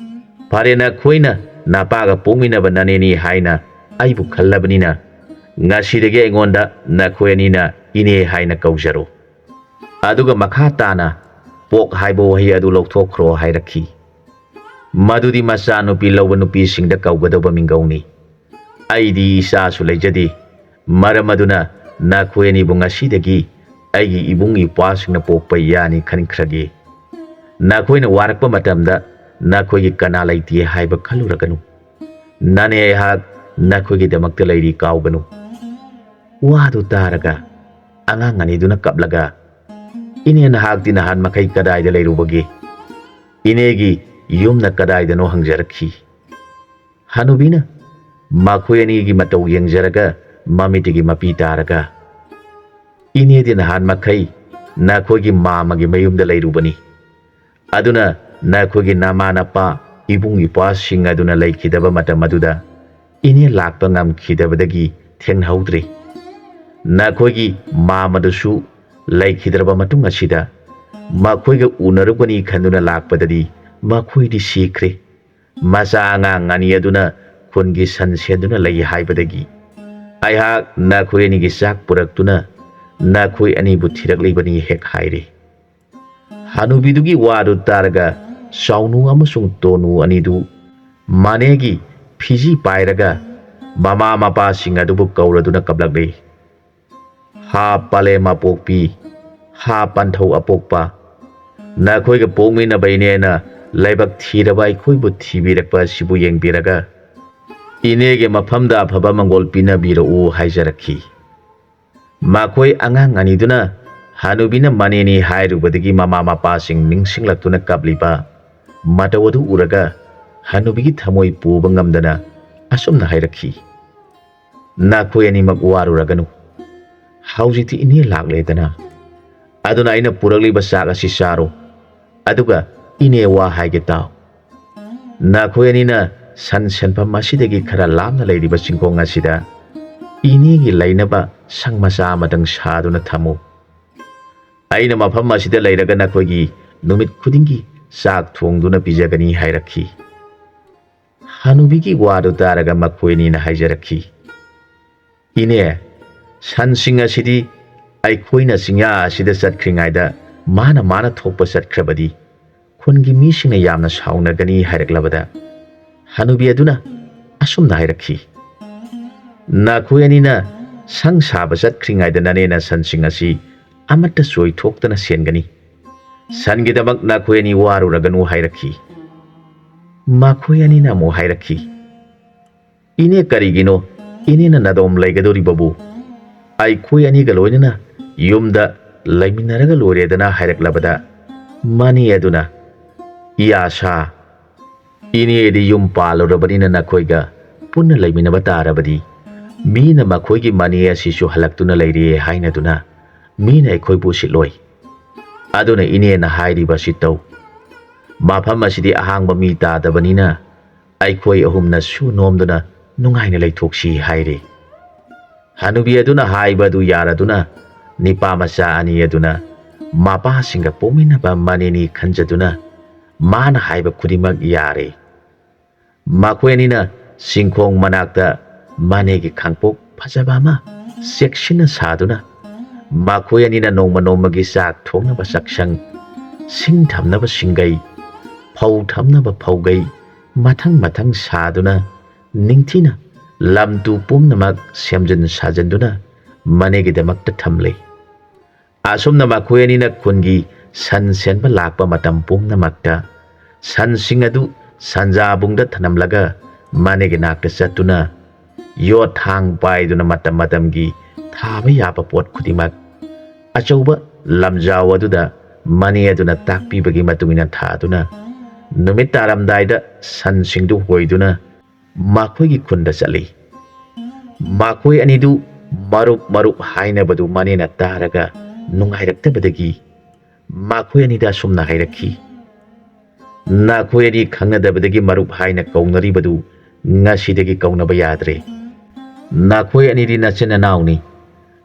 "ꯐꯔꯦ, ꯅꯈꯣꯏꯅ ꯅꯄꯥꯒ ꯄꯣꯛꯃꯤꯟꯅꯕ ꯅꯅꯦꯅꯤ ꯍꯥꯏꯅ ꯑꯩꯕꯨ ꯈꯜꯂꯕꯅꯤꯅ ꯉꯁꯤꯗꯒꯤ ꯑꯩꯉꯣꯟꯗ ꯅꯈꯣꯏ ꯑꯅꯤꯅ ꯏꯅꯦ ꯍꯥꯏꯅ ꯀꯧꯖꯔꯣ꯫ ꯑꯗꯨꯒ ꯃꯈꯥ ꯇꯥꯅ ꯄꯣꯛ ꯍꯥꯏꯕ ꯋꯥꯍꯩ ꯑꯗꯨ ꯂꯧꯊꯣꯛꯈ꯭ꯔꯣ" ꯍꯥꯏꯔꯛꯈꯤ꯫ "ꯃꯗꯨꯗꯤ ꯃꯆꯥꯅꯨꯄꯤ ꯂꯧꯕ ꯅꯨꯄꯤꯁꯤꯡꯗ ꯀꯧꯒꯗꯧꯕ ꯃꯤꯡꯒꯧꯅꯤ꯫ ꯑꯩꯗꯤ ꯏꯆꯥꯁꯨ ꯂꯩꯖꯗꯦ꯫ ꯃꯔꯝ ꯑꯗꯨꯅ ꯅꯈꯣꯏ ꯑꯅꯤꯕꯨ ꯉꯁꯤꯗꯒꯤ ꯑꯩꯒꯤ ꯏꯕꯨꯡ ꯏꯄ꯭ꯋꯥꯁꯤꯡꯅ ꯄꯣꯛꯄ ꯏꯌꯥꯅꯤ ꯈꯟꯈ꯭ꯔꯒꯦ꯫ ꯅꯈꯣꯏꯅ ꯋꯥꯔꯛꯄ ꯃꯇꯝꯗ ꯅꯈꯣꯏꯒꯤ ꯀꯅꯥ ꯂꯩꯇꯦ ꯍꯥꯏꯕ ꯈꯜꯂꯨꯔꯒꯅꯨ꯫ ꯅꯅꯦ ꯑꯩꯍꯥꯛ ꯅꯈꯣꯏꯒꯤꯗꯃꯛꯇ ꯂꯩꯔꯤ, ꯀꯥꯎꯒꯅꯨ꯫" ꯋꯥꯗꯨ ꯇꯥꯔꯒ ꯑꯉꯥꯡ ꯑꯅꯤꯗꯨꯅ ꯀꯞꯂꯒ, "ꯏꯅꯦ, ꯅꯍꯥꯛꯇꯤ ꯅꯍꯥꯟ ꯃꯈꯩ ꯀꯗꯥꯏꯗ ꯂꯩꯔꯨꯕꯒꯦ? ꯏꯅꯦꯒꯤ ꯌꯨꯝꯅ ꯀꯗꯥꯏꯗꯅꯣ?" ꯍꯪꯖꯔꯛꯈꯤ꯫ ꯍꯅꯨꯕꯤꯅ ꯃꯈꯣꯏ ꯑꯅꯤꯒꯤ ꯃꯇꯧ ꯌꯦꯡꯖꯔꯒ ꯃꯃꯤꯠꯇꯒꯤ ꯃꯄꯤ ꯇꯥꯔꯒ, "ꯏꯅꯦꯗꯤ ꯅꯍꯥꯟ ꯃꯈꯩ ꯅꯈꯣꯏꯒꯤ ꯃꯥꯃꯒꯤ ꯃꯌꯨꯝꯗ ꯂꯩꯔꯨꯕꯅꯤ꯫ ꯑꯗꯨꯅ ꯅꯈꯣꯏꯒꯤ ꯅꯃꯥ ꯅꯄꯥ, ꯏꯕꯨꯡ ꯏꯄ꯭ꯋꯥꯁꯤꯡ ꯑꯗꯨꯅ ꯂꯩꯈꯤꯗꯕ ꯃꯇꯝ ꯑꯗꯨꯗ ꯏꯅꯦ ꯂꯥꯛꯄ ꯉꯝꯈꯤꯗꯕꯗꯒꯤ ꯊꯦꯡꯅꯍꯧꯗ꯭ꯔꯦ꯫ ꯅꯈꯣꯏꯒꯤ ꯃꯥꯃꯗꯨꯁꯨ ꯂꯩꯈꯤꯗ꯭ꯔꯕ ꯃꯇꯨꯡ ꯑꯁꯤꯗ ꯃꯈꯣꯏꯒ ꯎꯅꯔꯨꯒꯅꯤ ꯈꯟꯗꯨꯅ ꯂꯥꯛꯄꯗꯗꯤ ꯃꯈꯣꯏꯗꯤ ꯁꯤꯈ꯭ꯔꯦ꯫ ꯃꯆꯥ ꯑꯉꯥꯡ ꯑꯅꯤ ꯑꯗꯨꯅ ꯈꯨꯟꯒꯤ ꯁꯟ ꯁꯦꯟꯗꯨꯅ ꯂꯩ ꯍꯥꯏꯕꯗꯒꯤ ꯑꯩꯍꯥꯛ ꯅꯈꯣꯏ ꯑꯅꯤꯒꯤ ꯆꯥꯛ ꯄꯨꯔꯛꯇꯨꯅ ꯅꯈꯣꯏ ꯑꯅꯤꯕꯨ ꯊꯤꯔꯛꯂꯤꯕꯅꯤ" ꯍꯦꯛ ꯍꯥꯏꯔꯤ꯫ ꯍꯅꯨꯕꯤꯗꯨꯒꯤ ꯋꯥꯗꯨ ꯇꯥꯔꯒ ꯆꯥꯎꯅꯨ ꯑꯃꯁꯨꯡ ꯇꯣꯅꯨ ꯑꯅꯤꯗꯨ ꯃꯅꯦꯒꯤ ꯐꯤꯖꯤ ꯄꯥꯏꯔꯒ ꯃꯃꯥ ꯃꯄꯥꯁꯤꯡ ꯑꯗꯨꯕꯨ ꯀꯧꯔꯗꯨꯅ ꯀꯞꯂꯛꯂꯤ꯫ "ꯍꯥ ꯄꯂꯦꯝ ꯑꯄꯣꯛꯄꯤ, ꯍꯥ ꯄꯟꯊꯧ ꯑꯄꯣꯛꯄ, ꯅꯈꯣꯏꯒ ꯄꯣꯛꯃꯤꯟꯅꯕ ꯏꯅꯦꯅ ꯂꯥꯏꯕꯛ ꯊꯤꯔꯕ ꯑꯩꯈꯣꯏꯕꯨ ꯊꯤꯕꯤꯔꯛꯄ ꯑꯁꯤꯕꯨ ꯌꯦꯡꯕꯤꯔꯒ ꯏꯅꯦꯒꯤ ꯃꯐꯝꯗ ꯑꯐꯕ ꯃꯪꯒꯣꯜ ꯄꯤꯅꯕꯤꯔꯛꯎ" ꯍꯥꯏꯖꯔꯛꯈꯤ꯫ ꯃꯈꯣꯏ ꯑꯉꯥꯡ ꯑꯅꯤꯗꯨꯅ ꯍꯅꯨꯕꯤꯅ ꯃꯅꯦꯅꯤ ꯍꯥꯏꯔꯨꯕꯗꯒꯤ ꯃꯃꯥ ꯃꯄꯥꯁꯤꯡ ꯅꯤꯡꯁꯤꯡꯂꯛꯇꯨꯅ ꯀꯞꯂꯤꯕ ꯃꯇꯧ ꯑꯗꯨ ꯎꯔꯒ ꯍꯅꯨꯕꯤꯒꯤ ꯊꯃꯣꯏ ꯄꯨꯕ ꯉꯝꯗꯅ ꯑꯁꯨꯝꯅ ꯍꯥꯏꯔꯛꯈꯤ, "ꯅꯈꯣꯏ ꯑꯅꯤꯃꯛ ꯋꯥꯔꯨꯔꯒꯅꯨ꯫ ꯍꯧꯖꯤꯛꯇꯤ ꯏꯅꯦ ꯂꯥꯛꯂꯦꯗꯅ꯫ ꯑꯗꯨꯅ ꯑꯩꯅ ꯄꯨꯔꯛꯂꯤꯕ ꯆꯥꯛ ꯑꯁꯤ ꯆꯥꯔꯣ꯫ ꯑꯗꯨꯒ ꯏꯅꯦ ꯋꯥ ꯍꯥꯏꯒꯦ ꯇꯥꯎ꯫ ꯅꯈꯣꯏ ꯑꯅꯤꯅ ꯁꯟ ꯁꯦꯟꯐꯝ ꯑꯁꯤꯗꯒꯤ ꯈꯔ ꯂꯥꯞꯅ ꯂꯩꯔꯤꯕ ꯆꯤꯡꯈꯣꯡ ꯑꯁꯤꯗ ꯏꯅꯦꯒꯤ ꯂꯩꯅꯕ ꯁꯪ ꯃꯆꯥ ꯑꯃꯇꯪ ꯁꯥꯗꯨꯅ ꯊꯝꯃꯨ꯫ ꯑꯩꯅ ꯃꯐꯝ ꯑꯁꯤꯗ ꯂꯩꯔꯒ ꯅꯈꯣꯏꯒꯤ ꯅꯨꯃꯤꯠ ꯈꯨꯗꯤꯡꯒꯤ ꯆꯥꯛ ꯊꯣꯡꯗꯨꯅ ꯄꯤꯖꯒꯅꯤ" ꯍꯥꯏꯔꯛꯈꯤ꯫ ꯍꯅꯨꯕꯤꯒꯤ ꯋꯥꯗꯨ ꯇꯥꯔꯒ ꯃꯈꯣꯏ ꯑꯅꯤꯅ ꯍꯥꯏꯖꯔꯛꯈꯤ, "ꯏꯅꯦ, ꯁꯟꯁꯤꯡ ꯑꯁꯤꯗꯤ ꯑꯩꯈꯣꯏꯅ ꯆꯤꯡꯌꯥ ꯑꯁꯤꯗ ꯆꯠꯈ꯭ꯔꯤꯉꯩꯗ ꯃꯥꯅ ꯃꯥꯅ ꯊꯣꯛꯄ ꯆꯠꯈ꯭ꯔꯕꯗꯤ ꯈꯨꯟꯒꯤ ꯃꯤꯁꯤꯡꯅ ꯌꯥꯝꯅ ꯁꯥꯎꯅꯒꯅꯤ" ꯍꯥꯏꯔꯛꯂꯕꯗ ꯍꯅꯨꯕꯤ ꯑꯗꯨꯅ ꯑꯁꯨꯝꯅ ꯍꯥꯏꯔꯛꯈꯤ, "ꯅꯈꯣꯏ ꯑꯅꯤꯅ ꯁꯪ ꯁꯥꯕ ꯆꯠꯈ꯭ꯔꯤꯉꯩꯗ ꯅꯅꯦꯅ ꯁꯟꯁꯤꯡ ꯑꯁꯤ ꯑꯃꯠꯇ ꯆꯣꯏꯊꯣꯛꯇꯅ ꯁꯦꯟꯒꯅꯤ꯫ ꯁꯟꯒꯤꯗꯃꯛ ꯅꯈꯣꯏ ꯑꯅꯤ ꯋꯥꯔꯨꯔꯒꯅꯨ" ꯍꯥꯏꯔꯛꯈꯤ꯫ ꯃꯈꯣꯏ ꯑꯅꯤꯅ ꯑꯃꯨꯛ ꯍꯥꯏꯔꯛꯈꯤ, "ꯏꯅꯦ, ꯀꯔꯤꯒꯤꯅꯣ ꯏꯅꯦꯅ ꯅꯗꯣꯝ ꯂꯩꯒꯗꯧꯔꯤꯕꯕꯨ? ꯑꯩꯈꯣꯏ ꯑꯅꯤꯒ ꯂꯣꯏꯅꯅ ꯌꯨꯝꯗ ꯂꯩꯃꯤꯟꯅꯔꯒ ꯂꯣꯏꯔꯦꯗꯅ" ꯍꯥꯏꯔꯛꯂꯕꯗ ꯃꯅꯤ ꯑꯗꯨꯅ, "ꯏꯌꯥꯁꯥ, ꯏꯅꯦꯗꯤ ꯌꯨꯝ ꯄꯥꯜꯂꯨꯔꯕꯅꯤꯅ ꯅꯈꯣꯏꯒ ꯄꯨꯟꯅ ꯂꯩꯃꯤꯟꯅꯕ ꯇꯥꯔꯕꯗꯤ ꯃꯤꯅ ꯃꯈꯣꯏꯒꯤ ꯃꯅꯦ ꯑꯁꯤꯁꯨ ꯍꯜꯂꯛꯇꯨꯅ ꯂꯩꯔꯦ ꯍꯥꯏꯅꯗꯨꯅ ꯃꯤꯅ ꯑꯩꯈꯣꯏꯕꯨ ꯎꯁꯤꯠꯂꯣꯏ꯫ ꯑꯗꯨꯅ ꯏꯅꯦꯅ ꯍꯥꯏꯔꯤꯕ ꯑꯁꯤ ꯇꯧ꯫ ꯃꯐꯝ ꯑꯁꯤꯗꯤ ꯑꯍꯥꯡꯕ ꯃꯤ ꯇꯥꯗꯕꯅꯤꯅ ꯑꯩꯈꯣꯏ ꯑꯍꯨꯝꯅ ꯁꯨ ꯅꯣꯝꯗꯨꯅ ꯅꯨꯡꯉꯥꯏꯅ ꯂꯩꯊꯣꯛꯁꯤ ꯍꯥꯏꯔꯦ꯫ ꯍꯅꯨꯕꯤ ꯑꯗꯨꯅ ꯍꯥꯏꯕ ꯑꯗꯨ ꯌꯥꯔꯗꯨꯅ ꯅꯤꯄꯥ ꯃꯆꯥ ꯑꯅꯤ ꯑꯗꯨꯅ ꯃꯄꯥꯁꯤꯡꯒ ꯄꯣꯛꯃꯤꯟꯅꯕ ꯃꯅꯦꯅꯤ ꯈꯟꯖꯗꯨꯅ ꯃꯥꯅ ꯍꯥꯏꯕ ꯈꯨꯗꯤꯡꯃꯛ ꯌꯥꯔꯦ꯫ ꯃꯈꯣꯏ ꯑꯅꯤꯅ ꯆꯤꯡꯈꯣꯡ ꯃꯅꯥꯛꯇ ꯃꯅꯦꯒꯤ ꯈꯥꯡꯄꯣꯛ ꯐꯖꯕ ꯑꯃ ꯆꯦꯛꯁꯤꯟꯅ ꯁꯥꯗꯨꯅ ꯃꯈꯣꯏ ꯑꯅꯤꯅ ꯅꯣꯡꯃ ꯅꯣꯡꯃꯒꯤ ꯆꯥꯛ ꯊꯣꯡꯅꯕ ꯆꯥꯛꯁꯪ, ꯁꯤꯡ ꯊꯝꯅꯕ ꯁꯤꯡꯒꯩ, ꯐꯧ ꯊꯝꯅꯕ ꯐꯧꯒꯩ ꯃꯊꯪ ꯃꯊꯪ ꯁꯥꯗꯨꯅ ꯅꯤꯡꯊꯤꯅ ꯂꯝ ꯇꯨ ꯄꯨꯝꯅꯃꯛ ꯁꯦꯝꯖꯤꯟ ꯁꯥꯖꯤꯟꯗꯨꯅ ꯃꯅꯦꯒꯤꯗꯃꯛꯇ ꯊꯝꯂꯦ꯫ ꯑꯁꯨꯝꯅ ꯃꯈꯣꯏ ꯑꯅꯤꯅ ꯈꯨꯟꯒꯤ ꯁꯟ ꯁꯦꯟꯕ ꯂꯥꯛꯄ ꯃꯇꯝ ꯄꯨꯝꯅꯃꯛꯇ ꯁꯟꯁꯤꯡ ꯑꯗꯨ ꯁꯟꯖꯥꯕꯨꯡꯗ ꯊꯅꯝꯂꯒ ꯃꯅꯦꯒꯤ ꯅꯥꯛꯇ ꯆꯠꯇꯨꯅ ꯌꯣꯠ ꯊꯥꯡ ꯄꯥꯏꯗꯨꯅ ꯃꯇꯝ ꯃꯇꯝꯒꯤ ꯊꯥꯕ ꯌꯥꯕ ꯄꯣꯠ ꯈꯨꯗꯤꯡꯃꯛ ꯑꯆꯧꯕ ꯂꯝꯖꯥꯎ ꯑꯗꯨꯗ ꯃꯅꯦ ꯑꯗꯨꯅ ꯇꯥꯛꯄꯤꯕꯒꯤ ꯃꯇꯨꯡ ꯏꯟꯅ ꯊꯥꯗꯨꯅ ꯅꯨꯃꯤꯠ ꯇꯥꯔꯝꯗꯥꯏꯗ ꯁꯟꯁꯤꯡꯗꯨ ꯍꯣꯏꯗꯨꯅ ꯃꯈꯣꯏꯒꯤ ꯈꯨꯟꯗ ꯆꯠꯂꯤ꯫ ꯃꯈꯣꯏ ꯑꯅꯤꯗꯨ ꯃꯔꯨꯞ ꯃꯔꯨꯞ ꯍꯥꯏꯅꯕꯗꯨ ꯃꯅꯦꯅ ꯇꯥꯔꯒ ꯅꯨꯡꯉꯥꯏꯔꯛꯇꯕꯗꯒꯤ ꯃꯈꯣꯏ ꯑꯅꯤꯗ ꯑꯁꯨꯝꯅ ꯍꯥꯏꯔꯛꯈꯤ, "ꯅꯈꯣꯏ ꯑꯅꯤ ꯈꯪꯅꯗꯕꯗꯒꯤ ꯃꯔꯨꯞ ꯍꯥꯏꯅ ꯀꯧꯅꯔꯤꯕꯗꯨ ꯉꯁꯤꯗꯒꯤ ꯀꯧꯅꯕ ꯌꯥꯗ꯭ꯔꯦ꯫ ꯅꯈꯣꯏ ꯑꯅꯤꯗꯤ ꯅꯆꯤꯟ ꯅꯅꯥꯎꯅꯤ꯫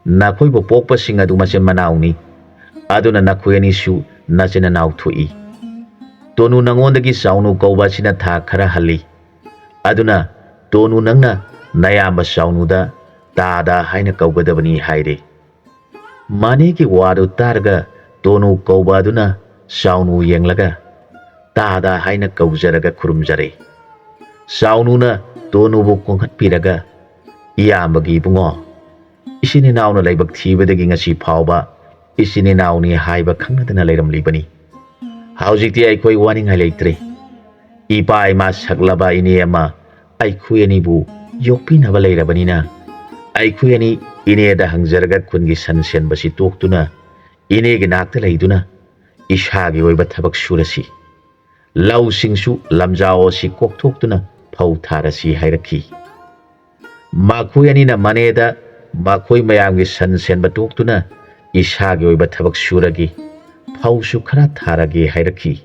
ꯅꯈꯣꯏꯕꯨ ꯄꯣꯛꯄꯁꯤꯡ ꯑꯗꯨ ꯃꯆꯤꯟ ꯃꯅꯥꯎꯅꯤ꯫ ꯑꯗꯨꯅ ꯅꯈꯣꯏ ꯑꯅꯤꯁꯨ ꯅꯆꯤꯟ ꯅꯅꯥꯎ ꯊꯣꯛꯏ꯫ ꯇꯣꯅꯨ ꯅꯉꯣꯟꯗꯒꯤ ꯆꯥꯎꯅꯨ ꯀꯧꯕ ꯑꯁꯤꯅ ꯊꯥꯛ ꯈꯔ ꯍꯜꯂꯤ꯫ ꯑꯗꯨꯅ ꯇꯣꯅꯨ ꯅꯪꯅ ꯅꯌꯥꯝꯕ ꯆꯥꯎꯅꯨꯗ ꯇꯥꯗ ꯍꯥꯏꯅ ꯀꯧꯒꯗꯕꯅꯤ" ꯍꯥꯏꯔꯦ꯫ ꯃꯅꯦꯒꯤ ꯋꯥꯗꯨ ꯇꯥꯔꯒ ꯇꯣꯅꯨ ꯀꯧꯕ ꯑꯗꯨꯅ ꯆꯥꯎꯅꯨ ꯌꯦꯡꯂꯒ ꯇꯥꯗ ꯍꯥꯏꯅ ꯀꯧꯖꯔꯒ ꯈꯨꯔꯨꯝꯖꯔꯦ꯫ ꯆꯥꯎꯅꯨꯅ ꯇꯣꯅꯨꯕꯨ ꯀꯣꯡꯈꯠꯄꯤꯔꯒ, "ꯏꯌꯥꯝꯕꯒꯤ ꯏꯕꯨꯡꯉꯣ, ꯏꯆꯤꯟ ꯏꯅꯥꯎꯅ ꯂꯥꯏꯕꯛ ꯊꯤꯕꯗꯒꯤ ꯉꯁꯤ ꯐꯥꯎꯕ ꯏꯆꯤꯟ ꯏꯅꯥꯎꯅꯤ ꯍꯥꯏꯕ ꯈꯪꯅꯗꯅ ꯂꯩꯔꯝꯂꯤꯕꯅꯤ꯫ ꯍꯧꯖꯤꯛꯇꯤ ꯑꯩꯈꯣꯏ ꯋꯥꯅꯤꯡꯉꯥꯏ ꯂꯩꯇ꯭ꯔꯦ꯫ ꯏꯄꯥ ꯏꯃꯥ ꯁꯛꯂꯕ ꯏꯅꯦ ꯑꯃ ꯑꯩꯈꯣꯏ ꯑꯅꯤꯕꯨ ꯌꯣꯛꯄꯤꯅꯕ ꯂꯩꯔꯕꯅꯤꯅ ꯑꯩꯈꯣꯏ ꯑꯅꯤ ꯏꯅꯦꯗ ꯍꯪꯖꯔꯒ ꯈꯨꯟꯒꯤ ꯁꯟ ꯁꯦꯟꯕꯁꯤ ꯇꯣꯛꯇꯨꯅ ꯏꯅꯦꯒꯤ ꯅꯥꯛꯇ ꯂꯩꯗꯨꯅ ꯏꯁꯥꯒꯤ ꯑꯣꯏꯕ ꯊꯕꯛ ꯁꯨꯔꯁꯤ꯫ ꯂꯧꯁꯤꯡꯁꯨ ꯂꯝꯖꯥꯎ ꯑꯁꯤ ꯀꯣꯛꯊꯣꯛꯇꯨꯅ ꯐꯧ ꯊꯥꯔꯁꯤ" ꯍꯥꯏꯔꯛꯈꯤ꯫ ꯃꯈꯣꯏ ꯑꯅꯤꯅ ꯃꯅꯦꯗ ꯃꯈꯣꯏ ꯃꯌꯥꯝꯒꯤ ꯁꯟ ꯁꯦꯟꯕ ꯇꯣꯛꯇꯨꯅ ꯏꯁꯥꯒꯤ ꯑꯣꯏꯕ ꯊꯕꯛ ꯁꯨꯔꯒꯦ, ꯐꯧꯁꯨ ꯈꯔ ꯊꯥꯔꯒꯦ" ꯍꯥꯏꯔꯛꯈꯤ꯫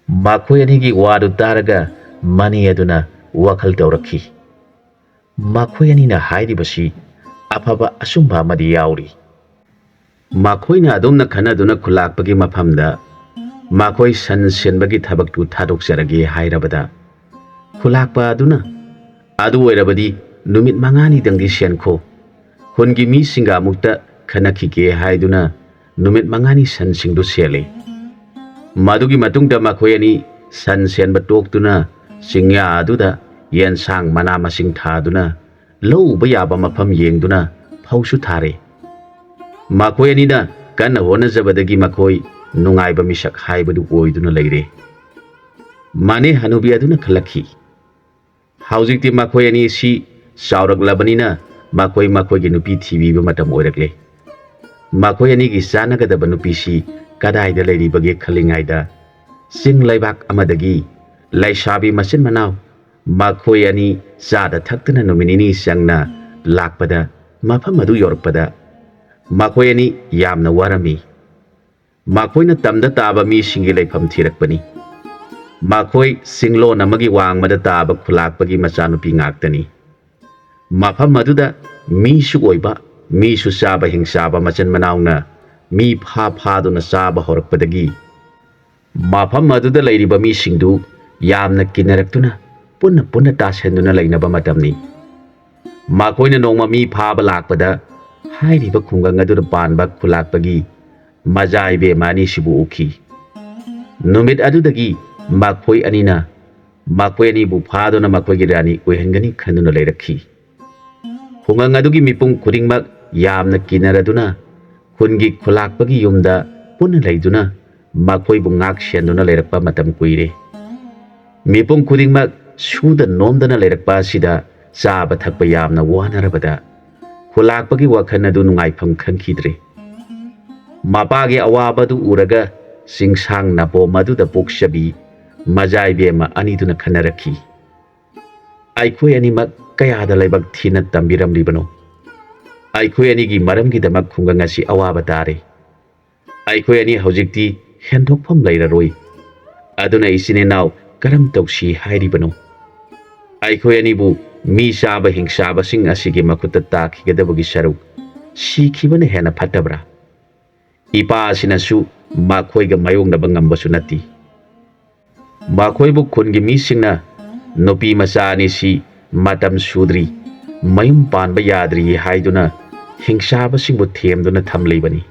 ꯃꯈꯣꯏ ꯑꯅꯤꯒꯤ ꯋꯥꯗꯨ ꯇꯥꯔꯒ ꯃꯅꯦ ꯑꯗꯨꯅ ꯋꯥꯈꯜ ꯇꯧꯔꯛꯈꯤ꯫ ꯃꯈꯣꯏ ꯑꯅꯤꯅ ꯍꯥꯏꯔꯤꯕꯁꯤ ꯑꯐꯕ ꯑꯆꯨꯝꯕ ꯑꯃꯗꯤ ꯌꯥꯎꯔꯤ꯫ ꯃꯈꯣꯏꯅ ꯑꯗꯨꯝꯅ ꯈꯟꯅꯗꯨꯅ ꯈꯨꯂꯥꯛꯄꯒꯤ ꯃꯐꯝꯗ ꯃꯈꯣꯏ ꯁꯟ ꯁꯦꯟꯕꯒꯤ ꯊꯕꯛꯇꯨ ꯊꯥꯗꯣꯛꯆꯔꯒꯦ ꯍꯥꯏꯔꯕꯗ, ꯈꯨꯂꯥꯛꯄ ꯑꯗꯨꯅ, "ꯑꯗꯨ ꯑꯣꯏꯔꯕꯗꯤ ꯅꯨꯃꯤꯠ ꯃꯉꯥꯅꯤꯗꯪꯗꯤ ꯁꯦꯟꯈꯣ, ꯈꯨꯟꯒꯤ ꯃꯤꯁꯤꯡꯒ ꯑꯃꯨꯛꯇ ꯈꯟꯅꯈꯤꯒꯦ" ꯍꯥꯏꯗꯨꯅ ꯅꯨꯃꯤꯠ ꯃꯉꯥꯅꯤ ꯁꯟꯁꯤꯡꯗꯨ ꯁꯦꯜꯂꯤ꯫ ꯃꯗꯨꯒꯤ ꯃꯇꯨꯡꯗ ꯃꯈꯣꯏ ꯑꯅꯤ ꯁꯟ ꯁꯦꯟꯕ ꯇꯣꯛꯇꯨꯅ ꯆꯤꯡꯌꯥ ꯑꯗꯨꯗ ꯌꯦꯟꯁꯥꯡ ꯃꯅꯥ ꯃꯁꯤꯡ ꯊꯥꯗꯨꯅ ꯂꯧ ꯎꯕ ꯌꯥꯕ ꯃꯐꯝ ꯌꯦꯡꯗꯨꯅ ꯐꯧꯁꯨ ꯊꯥꯔꯦ꯫ ꯃꯈꯣꯏ ꯑꯅꯤꯅ ꯀꯟꯅ ꯍꯣꯠꯅꯖꯕꯗꯒꯤ ꯃꯈꯣꯏ ꯅꯨꯡꯉꯥꯏꯕ ꯃꯤꯁꯛ ꯍꯥꯏꯕꯗꯨ ꯑꯣꯏꯗꯨꯅ ꯂꯩꯔꯦ꯫ ꯃꯅꯦ ꯍꯅꯨꯕꯤ ꯑꯗꯨꯅ ꯈꯜꯂꯛꯈꯤ, "ꯍꯧꯖꯤꯛꯇꯤ ꯃꯈꯣꯏ ꯑꯅꯤꯁꯤ ꯆꯥꯎꯔꯛꯂꯕꯅꯤꯅ ꯃꯈꯣꯏ ꯃꯈꯣꯏꯒꯤ ꯅꯨꯄꯤ ꯊꯤꯕꯤꯕ ꯃꯇꯝ ꯑꯣꯏꯔꯛꯂꯦ꯫ ꯃꯈꯣꯏ ꯑꯅꯤꯒꯤ ꯆꯥꯟꯅꯒꯗꯕ ꯅꯨꯄꯤꯁꯤ ꯀꯗꯥꯏꯗ ꯂꯩꯔꯤꯕꯒꯦ?" ꯈꯜꯂꯤꯉꯩꯗ ꯆꯤꯡ ꯂꯩꯕꯥꯛ ꯑꯃꯗꯒꯤ ꯂꯩꯁꯥꯕꯤ ꯃꯆꯤꯟ ꯃꯅꯥꯎ ꯃꯈꯣꯏ ꯑꯅꯤ ꯆꯥꯗ ꯊꯛꯇꯅ ꯅꯨꯃꯤꯠ ꯅꯤꯅꯤ ꯆꯪꯅ ꯂꯥꯛꯄꯗ, ꯃꯐꯝ ꯑꯗꯨ ꯌꯧꯔꯛꯄꯗ ꯃꯈꯣꯏ ꯑꯅꯤ ꯌꯥꯝꯅ ꯋꯥꯔꯝꯃꯤ꯫ ꯃꯈꯣꯏꯅ ꯇꯝꯗ ꯇꯥꯕ ꯃꯤꯁꯤꯡꯒꯤ ꯂꯩꯐꯝ ꯊꯤꯔꯛꯄꯅꯤ꯫ ꯃꯈꯣꯏ ꯆꯤꯡꯂꯣꯟ ꯑꯃꯒꯤ ꯋꯥꯡꯃꯗ ꯇꯥꯕ ꯈꯨꯂꯥꯛꯄꯒꯤ ꯃꯆꯥꯅꯨꯄꯤ ꯉꯥꯛꯇꯅꯤ꯫ ꯃꯐꯝ ꯑꯗꯨꯗ ꯃꯤꯁꯨ ꯑꯣꯏꯕ, ꯃꯤꯁꯨ ꯆꯥꯕ ꯍꯤꯡꯆꯥꯕ ꯃꯆꯤꯟ ꯃꯅꯥꯎꯅ ꯃꯤ ꯐꯥ ꯐꯥꯗꯨꯅ ꯆꯥꯕ ꯍꯧꯔꯛꯄꯗꯒꯤ ꯃꯐꯝ ꯑꯗꯨꯗ ꯂꯩꯔꯤꯕ ꯃꯤꯁꯤꯡꯗꯨ ꯌꯥꯝꯅ ꯀꯤꯅꯔꯛꯇꯨꯅ ꯄꯨꯟꯅ ꯄꯨꯟꯅ ꯇꯥꯁꯤꯟꯗꯨꯅ ꯂꯩꯅꯕ ꯃꯇꯝꯅꯤ꯫ ꯃꯈꯣꯏꯅ ꯅꯣꯡꯃ ꯃꯤ ꯐꯥꯕ ꯂꯥꯛꯄꯗ ꯍꯥꯏꯔꯤꯕ ꯈꯨꯡꯒꯪ ꯑꯗꯨꯗ ꯄꯥꯟꯕ ꯈꯨꯂꯥꯛꯄꯒꯤ ꯃꯖꯥ ꯏꯕꯦꯝꯃ ꯑꯅꯤꯁꯤꯕꯨ ꯎꯈꯤ꯫ ꯅꯨꯃꯤꯠ ꯑꯗꯨꯗꯒꯤ ꯃꯈꯣꯏ ꯑꯅꯤꯅ ꯃꯈꯣꯏ ꯑꯅꯤꯕꯨ ꯐꯥꯗꯨꯅ ꯃꯈꯣꯏꯒꯤ ꯔꯥꯅꯤ ꯑꯣꯏꯍꯟꯒꯅꯤ ꯈꯟꯗꯨꯅ ꯂꯩꯔꯛꯈꯤ꯫ ꯈꯨꯡꯒꯪ ꯑꯗꯨꯒꯤ ꯃꯤꯄꯨꯝ ꯈꯨꯗꯤꯡꯃꯛ ꯌꯥꯝꯅ ꯀꯤꯅꯔꯗꯨꯅ ꯈꯨꯟꯒꯤ ꯈꯨꯂꯥꯛꯄꯒꯤ ꯌꯨꯝꯗ ꯄꯨꯟꯅ ꯂꯩꯗꯨꯅ ꯃꯈꯣꯏꯕꯨ ꯉꯥꯛ ꯁꯦꯟꯗꯨꯅ ꯂꯩꯔꯛꯄ ꯃꯇꯝ ꯀꯨꯏꯔꯦ꯫ ꯃꯤꯄꯨꯝ ꯈꯨꯗꯤꯡꯃꯛ ꯁꯨꯗ ꯅꯣꯝꯗꯅ ꯂꯩꯔꯛꯄ ꯑꯁꯤꯗ ꯆꯥꯕ ꯊꯛꯄ ꯌꯥꯝꯅ ꯋꯥꯅꯔꯕꯗ ꯈꯨꯂꯥꯛꯄꯒꯤ ꯋꯥꯈꯜ ꯑꯗꯨ ꯅꯨꯡꯉꯥꯏꯐꯝ ꯈꯪꯈꯤꯗ꯭ꯔꯦ꯫ ꯃꯄꯥꯒꯤ ꯑꯋꯥꯕꯗꯨ ꯎꯔꯒ ꯆꯤꯡꯁꯥꯡ ꯅꯥꯄꯣꯝ ꯑꯗꯨꯗ ꯄꯣꯛꯆꯕꯤ ꯃꯖꯥ ꯏꯕꯦꯝꯃ ꯑꯅꯤꯗꯨꯅ ꯈꯟꯅꯔꯛꯈꯤ, "ꯑꯩꯈꯣꯏ ꯑꯅꯤꯃꯛ ꯀꯌꯥꯗ ꯂꯥꯏꯕꯛ ꯊꯤꯅ ꯇꯝꯕꯤꯔꯝꯂꯤꯕꯅꯣ? ꯑꯩꯈꯣꯏ ꯑꯅꯤꯒꯤ ꯃꯔꯝꯒꯤꯗꯃꯛ ꯈꯨꯡꯒꯪ ꯑꯁꯤ ꯑꯋꯥꯕ ꯇꯥꯔꯦ꯫ ꯑꯩꯈꯣꯏ ꯑꯅꯤ ꯍꯧꯖꯤꯛꯇꯤ ꯍꯦꯟꯗꯣꯛꯐꯝ ꯂꯩꯔꯔꯣꯏ꯫ ꯑꯗꯨꯅ ꯏꯆꯤꯟ ꯏꯅꯥꯎ ꯀꯔꯝ ꯇꯧꯁꯤ ꯍꯥꯏꯔꯤꯕꯅꯣ? ꯑꯩꯈꯣꯏ ꯑꯅꯤꯕꯨ ꯃꯤ ꯆꯥꯕ ꯍꯤꯡꯆꯥꯕꯁꯤꯡ ꯑꯁꯤꯒꯤ ꯃꯈꯨꯠꯇ ꯇꯥꯈꯤꯒꯗꯕꯒꯤ ꯁꯔꯨꯛ ꯁꯤꯈꯤꯕꯅ ꯍꯦꯟꯅ ꯐꯠꯇꯕ꯭ꯔꯥ? ꯏꯄꯥ ꯑꯁꯤꯅꯁꯨ ꯃꯈꯣꯏꯒ ꯃꯥꯌꯣꯛꯅꯕ ꯉꯝꯕꯁꯨ ꯅꯠꯇꯦ꯫ ꯃꯈꯣꯏꯕꯨ ꯈꯨꯟꯒꯤ ꯃꯤꯁꯤꯡꯅ ꯅꯨꯄꯤ ꯃꯆꯥ ꯑꯅꯤꯁꯤ ꯃꯇꯝ ꯁꯨꯗ꯭ꯔꯤ, ꯃꯌꯨꯝ ꯄꯥꯟꯕ ꯌꯥꯗ꯭ꯔꯤ ꯍꯥꯏꯗꯨꯅ ꯍꯤꯡꯆꯥꯕꯁꯤꯡꯕꯨ ꯊꯦꯝꯗꯨꯅ ꯊꯝꯂꯤꯕꯅꯤ꯫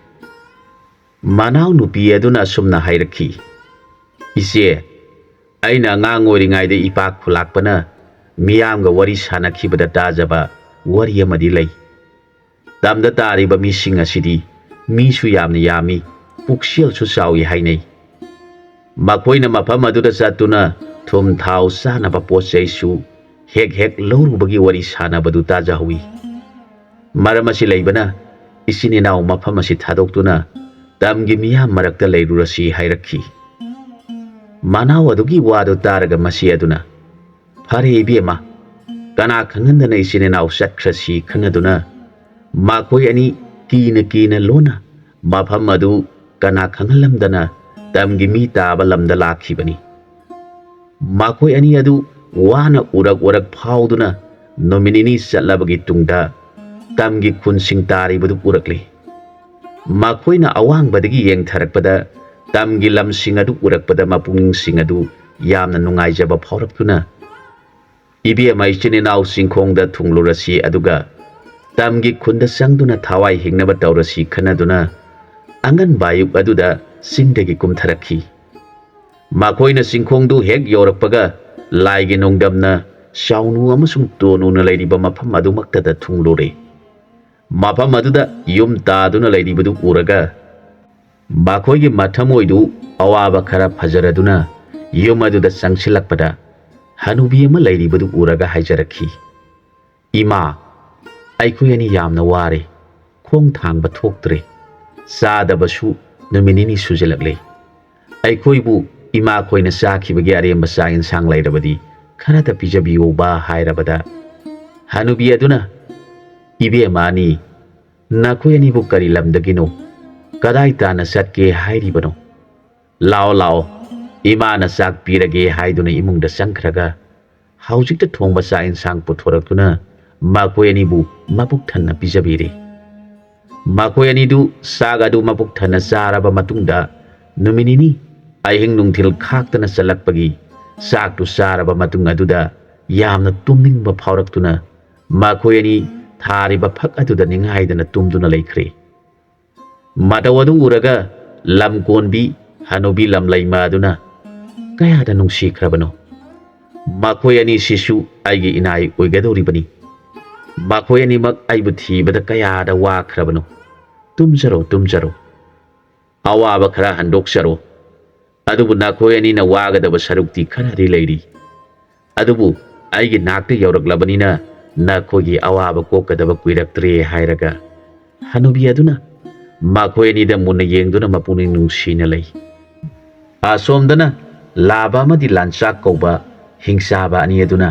ꯃꯅꯥꯎꯅꯨꯄꯤ ꯑꯗꯨꯅ ꯑꯁꯨꯝꯅ ꯍꯥꯏꯔꯛꯈꯤ, "ꯏꯆꯦ, ꯑꯩꯅ ꯑꯉꯥꯡ ꯑꯣꯏꯔꯤꯉꯩꯗ ꯏꯄꯥ ꯈꯨꯂꯥꯛꯄꯅ ꯃꯤꯌꯥꯝꯒ ꯋꯥꯔꯤ ꯁꯥꯟꯅꯈꯤꯕꯗ ꯇꯥꯖꯕ ꯋꯥꯔꯤ ꯑꯃꯗꯤ ꯂꯩ꯫ ꯇꯝꯗ ꯇꯥꯔꯤꯕ ꯃꯤꯁꯤꯡ ꯑꯁꯤꯗꯤ ꯃꯤꯁꯨ ꯌꯥꯝꯅ ꯌꯥꯝꯃꯤ, ꯄꯨꯛꯆꯦꯜꯁꯨ ꯆꯥꯎꯏ ꯍꯥꯏꯅꯩ꯫ ꯃꯈꯣꯏꯅ ꯃꯐꯝ ꯑꯗꯨꯗ ꯆꯠꯇꯨꯅ ꯊꯨꯝ ꯊꯥꯎ ꯆꯥꯅꯕ ꯄꯣꯠ ꯆꯩꯁꯨ ꯍꯦꯛ ꯍꯦꯛ ꯂꯧꯔꯨꯕꯒꯤ ꯋꯥꯔꯤ ꯁꯥꯟꯅꯕꯗꯨ ꯇꯥꯖꯍꯧꯏ꯫ ꯃꯔꯝ ꯑꯁꯤ ꯂꯩꯕꯅ ꯏꯆꯤꯟ ꯏꯅꯥꯎ ꯃꯐꯝ ꯑꯁꯤ ꯊꯥꯗꯣꯛꯇꯨꯅ ꯇꯝꯒꯤ ꯃꯤꯌꯥꯝ ꯃꯔꯛꯇ ꯂꯩꯔꯨꯔꯁꯤ ꯍꯥꯏꯔꯛꯈꯤ꯫" ꯃꯅꯥꯎ ꯑꯗꯨꯒꯤ ꯋꯥꯗꯨ ꯇꯥꯔꯒ ꯃꯆꯦ ꯑꯗꯨꯅ, "ꯐꯔꯦ ꯏꯕꯦꯝꯃ, ꯀꯅꯥ ꯈꯪꯍꯟꯗꯅ ꯏꯆꯤꯟ ꯏꯅꯥꯎ ꯆꯠꯈ꯭ꯔꯁꯤ ꯈꯟꯅꯗꯨꯅ ꯃꯈꯣꯏ ꯑꯅꯤ ꯀꯤꯅ ꯀꯤꯅ ꯂꯣꯟꯅ ꯃꯐꯝ ꯑꯗꯨ ꯀꯅꯥ ꯈꯪꯍꯜꯂꯝꯗꯅ ꯇꯝꯒꯤ ꯃꯤ ꯇꯥꯕ ꯂꯝꯗ ꯂꯥꯛꯈꯤꯕꯅꯤ꯫ ꯃꯈꯣꯏ ꯑꯅꯤ ꯑꯗꯨ ꯋꯥꯅ ꯎꯔꯛ ꯎꯔꯛ ꯐꯥꯎꯗꯨꯅ ꯅꯨꯃꯤꯠ ꯅꯤꯅꯤ ꯆꯠꯂꯕꯒꯤ ꯇꯨꯡꯗ ꯇꯝꯒꯤ ꯈꯨꯟꯁꯤꯡ ꯇꯥꯔꯤꯕꯗꯨ ꯎꯔꯛꯂꯤ꯫ ꯃꯈꯣꯏꯅ ꯑꯋꯥꯡꯕꯗꯒꯤ ꯌꯦꯡꯊꯔꯛꯄꯗ ꯇꯝꯒꯤ ꯂꯝꯁꯤꯡ ꯑꯗꯨ ꯎꯔꯛꯄꯗ ꯃꯄꯨꯛꯅꯤꯡꯁꯤꯡ ꯑꯗꯨ ꯌꯥꯝꯅ ꯅꯨꯡꯉꯥꯏꯖꯕ ꯐꯥꯎꯔꯛꯇꯨꯅ ꯏꯕꯦꯝꯃ ꯏꯆꯤꯟ ꯏꯅꯥꯎ ꯆꯤꯡꯈꯣꯡꯗ ꯊꯨꯡꯂꯨꯔꯁꯤ, ꯑꯗꯨꯒ ꯇꯝꯒꯤ ꯈꯨꯟꯗ ꯆꯪꯗꯨꯅ ꯊꯋꯥꯏ ꯍꯤꯡꯅꯕ ꯇꯧꯔꯁꯤ ꯈꯟꯅꯗꯨꯅ ꯑꯉꯟꯕ ꯑꯌꯨꯛ ꯑꯗꯨꯗ ꯆꯤꯡꯗꯒꯤ ꯀꯨꯝꯊꯔꯛꯈꯤ꯫ ꯃꯈꯣꯏꯅ ꯆꯤꯡꯈꯣꯡꯗꯨ ꯍꯦꯛ ꯌꯧꯔꯛꯄꯒ ꯂꯥꯏꯒꯤ ꯅꯣꯡꯗꯝꯅ ꯆꯥꯎꯅꯨ ꯑꯃꯁꯨꯡ ꯇꯣꯅꯨꯅ ꯂꯩꯔꯤꯕ ꯃꯐꯝ ꯑꯗꯨꯃꯛꯇꯗ ꯊꯨꯡꯂꯨꯔꯦ꯫ ꯃꯐꯝ ꯑꯗꯨꯗ ꯌꯨꯝ ꯇꯥꯗꯨꯅ ꯂꯩꯔꯤꯕꯗꯨ ꯎꯔꯒ ꯃꯈꯣꯏꯒꯤ ꯃꯊꯃꯣꯏꯗꯨ ꯑꯋꯥꯕ ꯈꯔ ꯐꯖꯔꯗꯨꯅ ꯌꯨꯝ ꯑꯗꯨꯗ ꯆꯪꯁꯤꯜꯂꯛꯄꯗ ꯍꯅꯨꯕꯤ ꯑꯃ ꯂꯩꯔꯤꯕꯗꯨ ꯎꯔꯒ ꯍꯥꯏꯖꯔꯛꯈꯤ, "ꯏꯃꯥ, ꯑꯩꯈꯣꯏ ꯑꯅꯤ ꯌꯥꯝꯅ ꯋꯥꯔꯦ, ꯈꯣꯡ ꯊꯥꯡꯕ ꯊꯣꯛꯇ꯭ꯔꯦ, ꯆꯥꯗꯕꯁꯨ ꯅꯨꯃꯤꯠ ꯅꯤꯅꯤ ꯁꯨꯖꯤꯜꯂꯛꯂꯦ꯫ ꯑꯩꯈꯣꯏꯕꯨ ꯏꯃꯥꯈꯣꯏꯅ ꯆꯥꯈꯤꯕꯒꯤ ꯑꯔꯦꯝꯕ ꯆꯥꯛ ꯏꯟꯁꯥꯡ ꯂꯩꯔꯕꯗꯤ ꯈꯔꯇ ꯄꯤꯖꯕꯤꯌꯣꯕ" ꯍꯥꯏꯔꯕꯗ ꯍꯅꯨꯕꯤ ꯑꯗꯨꯅ, "ꯏꯕꯦꯝꯃ ꯑꯅꯤ, "ꯅꯈꯣꯏ ꯑꯅꯤꯕꯨ ꯀꯔꯤ ꯂꯝꯗꯒꯤꯅꯣ? ꯀꯗꯥꯏ ꯇꯥꯟꯅ ꯆꯠꯀꯦ ꯍꯥꯏꯔꯤꯕꯅꯣ? ꯂꯥꯛꯑꯣ, ꯂꯥꯛꯑꯣ, ꯏꯃꯥꯅ ꯆꯥꯛ ꯄꯤꯔꯒꯦ" ꯍꯥꯏꯗꯨꯅ ꯏꯃꯨꯡꯗ ꯆꯪꯈ꯭ꯔꯒ ꯍꯧꯖꯤꯛꯇ ꯊꯣꯡꯕ ꯆꯥꯛ ꯏꯟꯁꯥꯡ ꯄꯨꯊꯣꯔꯛꯇꯨꯅ ꯃꯈꯣꯏ ꯑꯅꯤꯕꯨ ꯃꯄꯨꯛ ꯊꯟꯅ ꯄꯤꯖꯕꯤꯔꯦ꯫ ꯃꯈꯣꯏ ꯑꯅꯤꯗꯨ ꯆꯥꯛ ꯑꯗꯨ ꯃꯄꯨꯛ ꯊꯟꯅ ꯆꯥꯔꯕ ꯃꯇꯨꯡꯗ ꯅꯨꯃꯤꯠ ꯅꯤꯅꯤ ꯑꯍꯤꯡ ꯅꯨꯡꯊꯤꯜ ꯈꯥꯛꯇꯅ ꯆꯠꯂꯛꯄꯒꯤ ꯆꯥꯛꯇꯨ ꯆꯥꯔꯕ ꯃꯇꯨꯡ ꯑꯗꯨꯗ ꯌꯥꯝꯅ ꯇꯨꯝꯅꯤꯡꯕ ꯐꯥꯎꯔꯛꯇꯨꯅ ꯃꯈꯣꯏ ꯑꯅꯤ ꯊꯥꯔꯤꯕ ꯐꯛ ꯑꯗꯨꯗ ꯅꯤꯡꯉꯥꯏꯗꯅ ꯇꯨꯝꯗꯨꯅ ꯂꯩꯈ꯭ꯔꯦ꯫ ꯃꯇꯧ ꯑꯗꯨ ꯎꯔꯒ ꯂꯝ ꯀꯣꯟꯕꯤ ꯍꯅꯨꯕꯤ ꯂꯝꯂꯩꯃ ꯑꯗꯨꯅ ꯀꯌꯥꯗ ꯅꯨꯡꯁꯤꯈ꯭ꯔꯕꯅꯣ꯫ ꯃꯈꯣꯏ ꯑꯅꯤꯁꯤꯁꯨ ꯑꯩꯒꯤ ꯏꯅꯥꯏ ꯑꯣꯏꯒꯗꯧꯔꯤꯕꯅꯤ꯫ ꯃꯈꯣꯏ ꯑꯅꯤꯃꯛ ꯑꯩꯕꯨ ꯊꯤꯕꯗ ꯀꯌꯥꯗ ꯋꯥꯈ꯭ꯔꯕꯅꯣ꯫ ꯇꯨꯝꯖꯔꯣ, ꯇꯨꯝꯖꯔꯣ꯫ ꯑꯋꯥꯕ ꯈꯔ ꯍꯟꯗꯣꯛꯆꯔꯣ꯫ ꯑꯗꯨꯕꯨ ꯅꯈꯣꯏ ꯑꯅꯤꯅ ꯋꯥꯒꯗꯕ ꯁꯔꯨꯛꯇꯤ ꯈꯔꯗꯤ ꯂꯩꯔꯤ꯫ ꯑꯗꯨꯕꯨ ꯑꯩꯒꯤ ꯅꯥꯛꯇ ꯌꯧꯔꯛꯂꯕꯅꯤꯅ ꯅꯈꯣꯏꯒꯤ ꯑꯋꯥꯕ ꯀꯣꯛꯀꯗꯕ ꯀꯨꯏꯔꯛꯇ꯭ꯔꯦ ꯍꯥꯏꯔꯒ ꯍꯅꯨꯕꯤ ꯑꯗꯨꯅ ꯃꯈꯣꯏ ꯑꯅꯤꯗ ꯃꯨꯟꯅ ꯌꯦꯡꯗꯨꯅ ꯃꯄꯨꯛꯅꯤꯡ ꯅꯨꯡꯁꯤꯅ ꯂꯩ꯫ ꯑꯁꯣꯝꯗꯅ ꯂꯥꯕ ꯑꯃꯗꯤ ꯂꯥꯟꯆꯥꯛ ꯀꯧꯕ ꯍꯤꯡꯆꯥꯕ ꯑꯅꯤ ꯑꯗꯨꯅ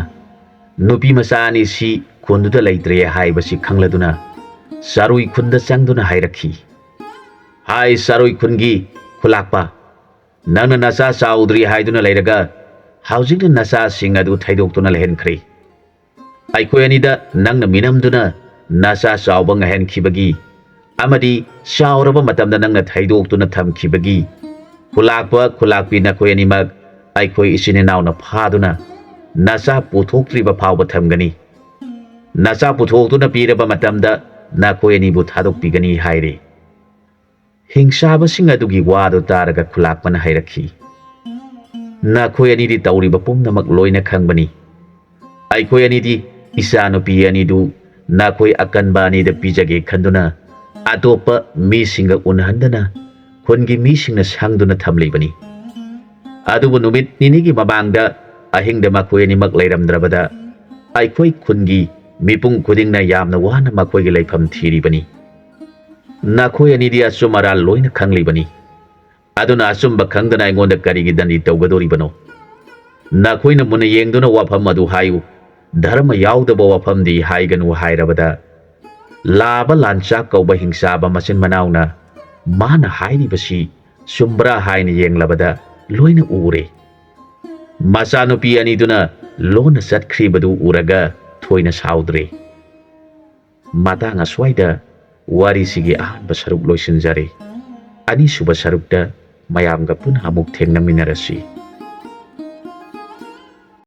ꯅꯨꯄꯤ ꯃꯆꯥ ꯑꯅꯤꯁꯤ ꯈꯨꯟꯗꯨꯗ ꯂꯩꯇ꯭ꯔꯦ ꯍꯥꯏꯕꯁꯤ ꯈꯪꯂꯗꯨꯅ ꯆꯥꯔꯨꯏ ꯈꯨꯟꯗ ꯆꯪꯗꯨꯅ ꯍꯥꯏꯔꯛꯈꯤ, "ꯍꯥꯏ ꯆꯥꯔꯨꯏ ꯈꯨꯟꯒꯤ ꯈꯨꯂꯥꯛꯄ, ꯅꯪꯅ ꯅꯆꯥ ꯆꯥꯎꯗ꯭ꯔꯤ ꯍꯥꯏꯗꯨꯅ ꯂꯩꯔꯒ ꯍꯧꯖꯤꯛꯅ ꯅꯆꯥꯁꯤꯡ ꯑꯗꯨ ꯊꯩꯗꯣꯛꯇꯨꯅ ꯂꯩꯍꯟꯈ꯭ꯔꯦ꯫ ꯑꯩꯈꯣꯏ ꯑꯅꯤꯗ ꯅꯪꯅ ꯃꯤꯅꯝꯗꯨꯅ ꯅꯆꯥ ꯆꯥꯎꯕ ꯉꯥꯏꯍꯟꯈꯤꯕꯒꯤ ꯑꯃꯗꯤ ꯆꯥꯎꯔꯕ ꯃꯇꯝꯗ ꯅꯪꯅ ꯊꯩꯗꯣꯛꯇꯨꯅ ꯊꯝꯈꯤꯕꯒꯤ ꯈꯨꯂꯥꯛꯄ ꯈꯨꯂꯥꯛꯄꯤ ꯅꯈꯣꯏ ꯑꯅꯤꯃꯛ ꯑꯩꯈꯣꯏ ꯏꯆꯤꯟ ꯏꯅꯥꯎꯅ ꯐꯥꯗꯨꯅ ꯅꯆꯥ ꯄꯨꯊꯣꯛꯇ꯭ꯔꯤꯕ ꯐꯥꯎꯕ ꯊꯝꯒꯅꯤ꯫ ꯅꯆꯥ ꯄꯨꯊꯣꯛꯇꯨꯅ ꯄꯤꯔꯕ ꯃꯇꯝꯗ ꯅꯈꯣꯏ ꯑꯅꯤꯕꯨ ꯊꯥꯗꯣꯛꯄꯤꯒꯅꯤ" ꯍꯥꯏꯔꯦ꯫ ꯍꯤꯡꯆꯥꯕꯁꯤꯡ ꯑꯗꯨꯒꯤ ꯋꯥꯗꯨ ꯇꯥꯔꯒ ꯈꯨꯂꯥꯛꯄꯅ ꯍꯥꯏꯔꯛꯈꯤ, "ꯅꯈꯣꯏ ꯑꯅꯤꯗꯤ ꯇꯧꯔꯤꯕ ꯄꯨꯝꯅꯃꯛ ꯂꯣꯏꯅ ꯈꯪꯕꯅꯤ꯫ ꯑꯩꯈꯣꯏ ꯑꯅꯤꯗꯤ ꯏꯆꯥꯅꯨꯄꯤ ꯑꯅꯤꯗꯨ ꯅꯈꯣꯏ ꯑꯀꯟꯕ ꯑꯅꯤꯗ ꯄꯤꯖꯒꯦ ꯈꯟꯗꯨꯅ ꯑꯇꯣꯞꯄ ꯃꯤꯁꯤꯡꯒ ꯎꯅꯍꯟꯗꯅ ꯈꯨꯟꯒꯤ ꯃꯤꯁꯤꯡꯅ ꯁꯪꯗꯨꯅ ꯊꯝꯂꯤꯕꯅꯤ꯫ ꯑꯗꯨꯕꯨ ꯅꯨꯃꯤꯠ ꯅꯤꯅꯤꯒꯤ ꯃꯃꯥꯡꯗ ꯑꯍꯤꯡꯗ ꯃꯈꯣꯏ ꯑꯅꯤꯃꯛ ꯂꯩꯔꯝꯗ꯭ꯔꯕꯗ ꯑꯩꯈꯣꯏ ꯈꯨꯟꯒꯤ ꯃꯤꯄꯨꯝ ꯈꯨꯗꯤꯡꯅ ꯌꯥꯝꯅ ꯋꯥꯅ ꯃꯈꯣꯏꯒꯤ ꯂꯩꯐꯝ ꯊꯤꯔꯤꯕꯅꯤ꯫ ꯅꯈꯣꯏ ꯑꯅꯤꯗꯤ ꯑꯆꯨꯝ ꯑꯔꯥꯟ ꯂꯣꯏꯅ ꯈꯪꯂꯤꯕꯅꯤ꯫ ꯑꯗꯨꯅ ꯑꯆꯨꯝꯕ ꯈꯪꯗꯅ ꯑꯩꯉꯣꯟꯗ ꯀꯔꯤꯒꯤ ꯗꯟꯗꯤ ꯇꯧꯒꯗꯧꯔꯤꯕꯅꯣ? ꯅꯈꯣꯏꯅ ꯃꯨꯟꯅ ꯌꯦꯡꯗꯨꯅ ꯋꯥꯐꯝ ꯑꯗꯨ ꯍꯥꯏꯌꯨ꯫ ꯙꯔꯃ ꯌꯥꯎꯗꯕ ꯋꯥꯐꯝꯗꯤ ꯍꯥꯏꯒꯅꯨ" ꯍꯥꯏꯔꯕꯗ ꯂꯥꯕ ꯂꯥꯟꯆꯥꯛ ꯀꯧꯕ ꯍꯤꯡꯆꯥꯕ ꯃꯆꯤꯟ ꯃꯅꯥꯎꯅ ꯃꯥꯅ ꯍꯥꯏꯔꯤꯕꯁꯤ ꯆꯨꯝꯕ꯭ꯔꯥ ꯍꯥꯏꯅ ꯌꯦꯡꯂꯕꯗ ꯂꯣꯏꯅ ꯎꯔꯦ꯫ ꯃꯆꯥꯅꯨꯄꯤ ꯑꯅꯤꯗꯨꯅ ꯂꯣꯟꯅ ꯆꯠꯈ꯭ꯔꯤꯕꯗꯨ ꯎꯔꯒ ꯊꯣꯏꯅ ꯁꯥꯎꯗ꯭ꯔꯦ꯫ ꯃꯇꯥꯡ ꯑꯁ꯭ꯋꯥꯏꯗ ꯋꯥꯔꯤꯁꯤꯒꯤ ꯑꯍꯥꯟꯕ ꯁꯔꯨꯛ ꯂꯣꯏꯁꯤꯟꯖꯔꯦ꯫ ꯑꯅꯤꯁꯨꯕ ꯁꯔꯨꯛꯇ ꯃꯌꯥꯝꯒ ꯄꯨꯟꯅ ꯑꯃꯨꯛ ꯊꯦꯡꯅꯃꯤꯟꯅꯔꯁꯤ꯫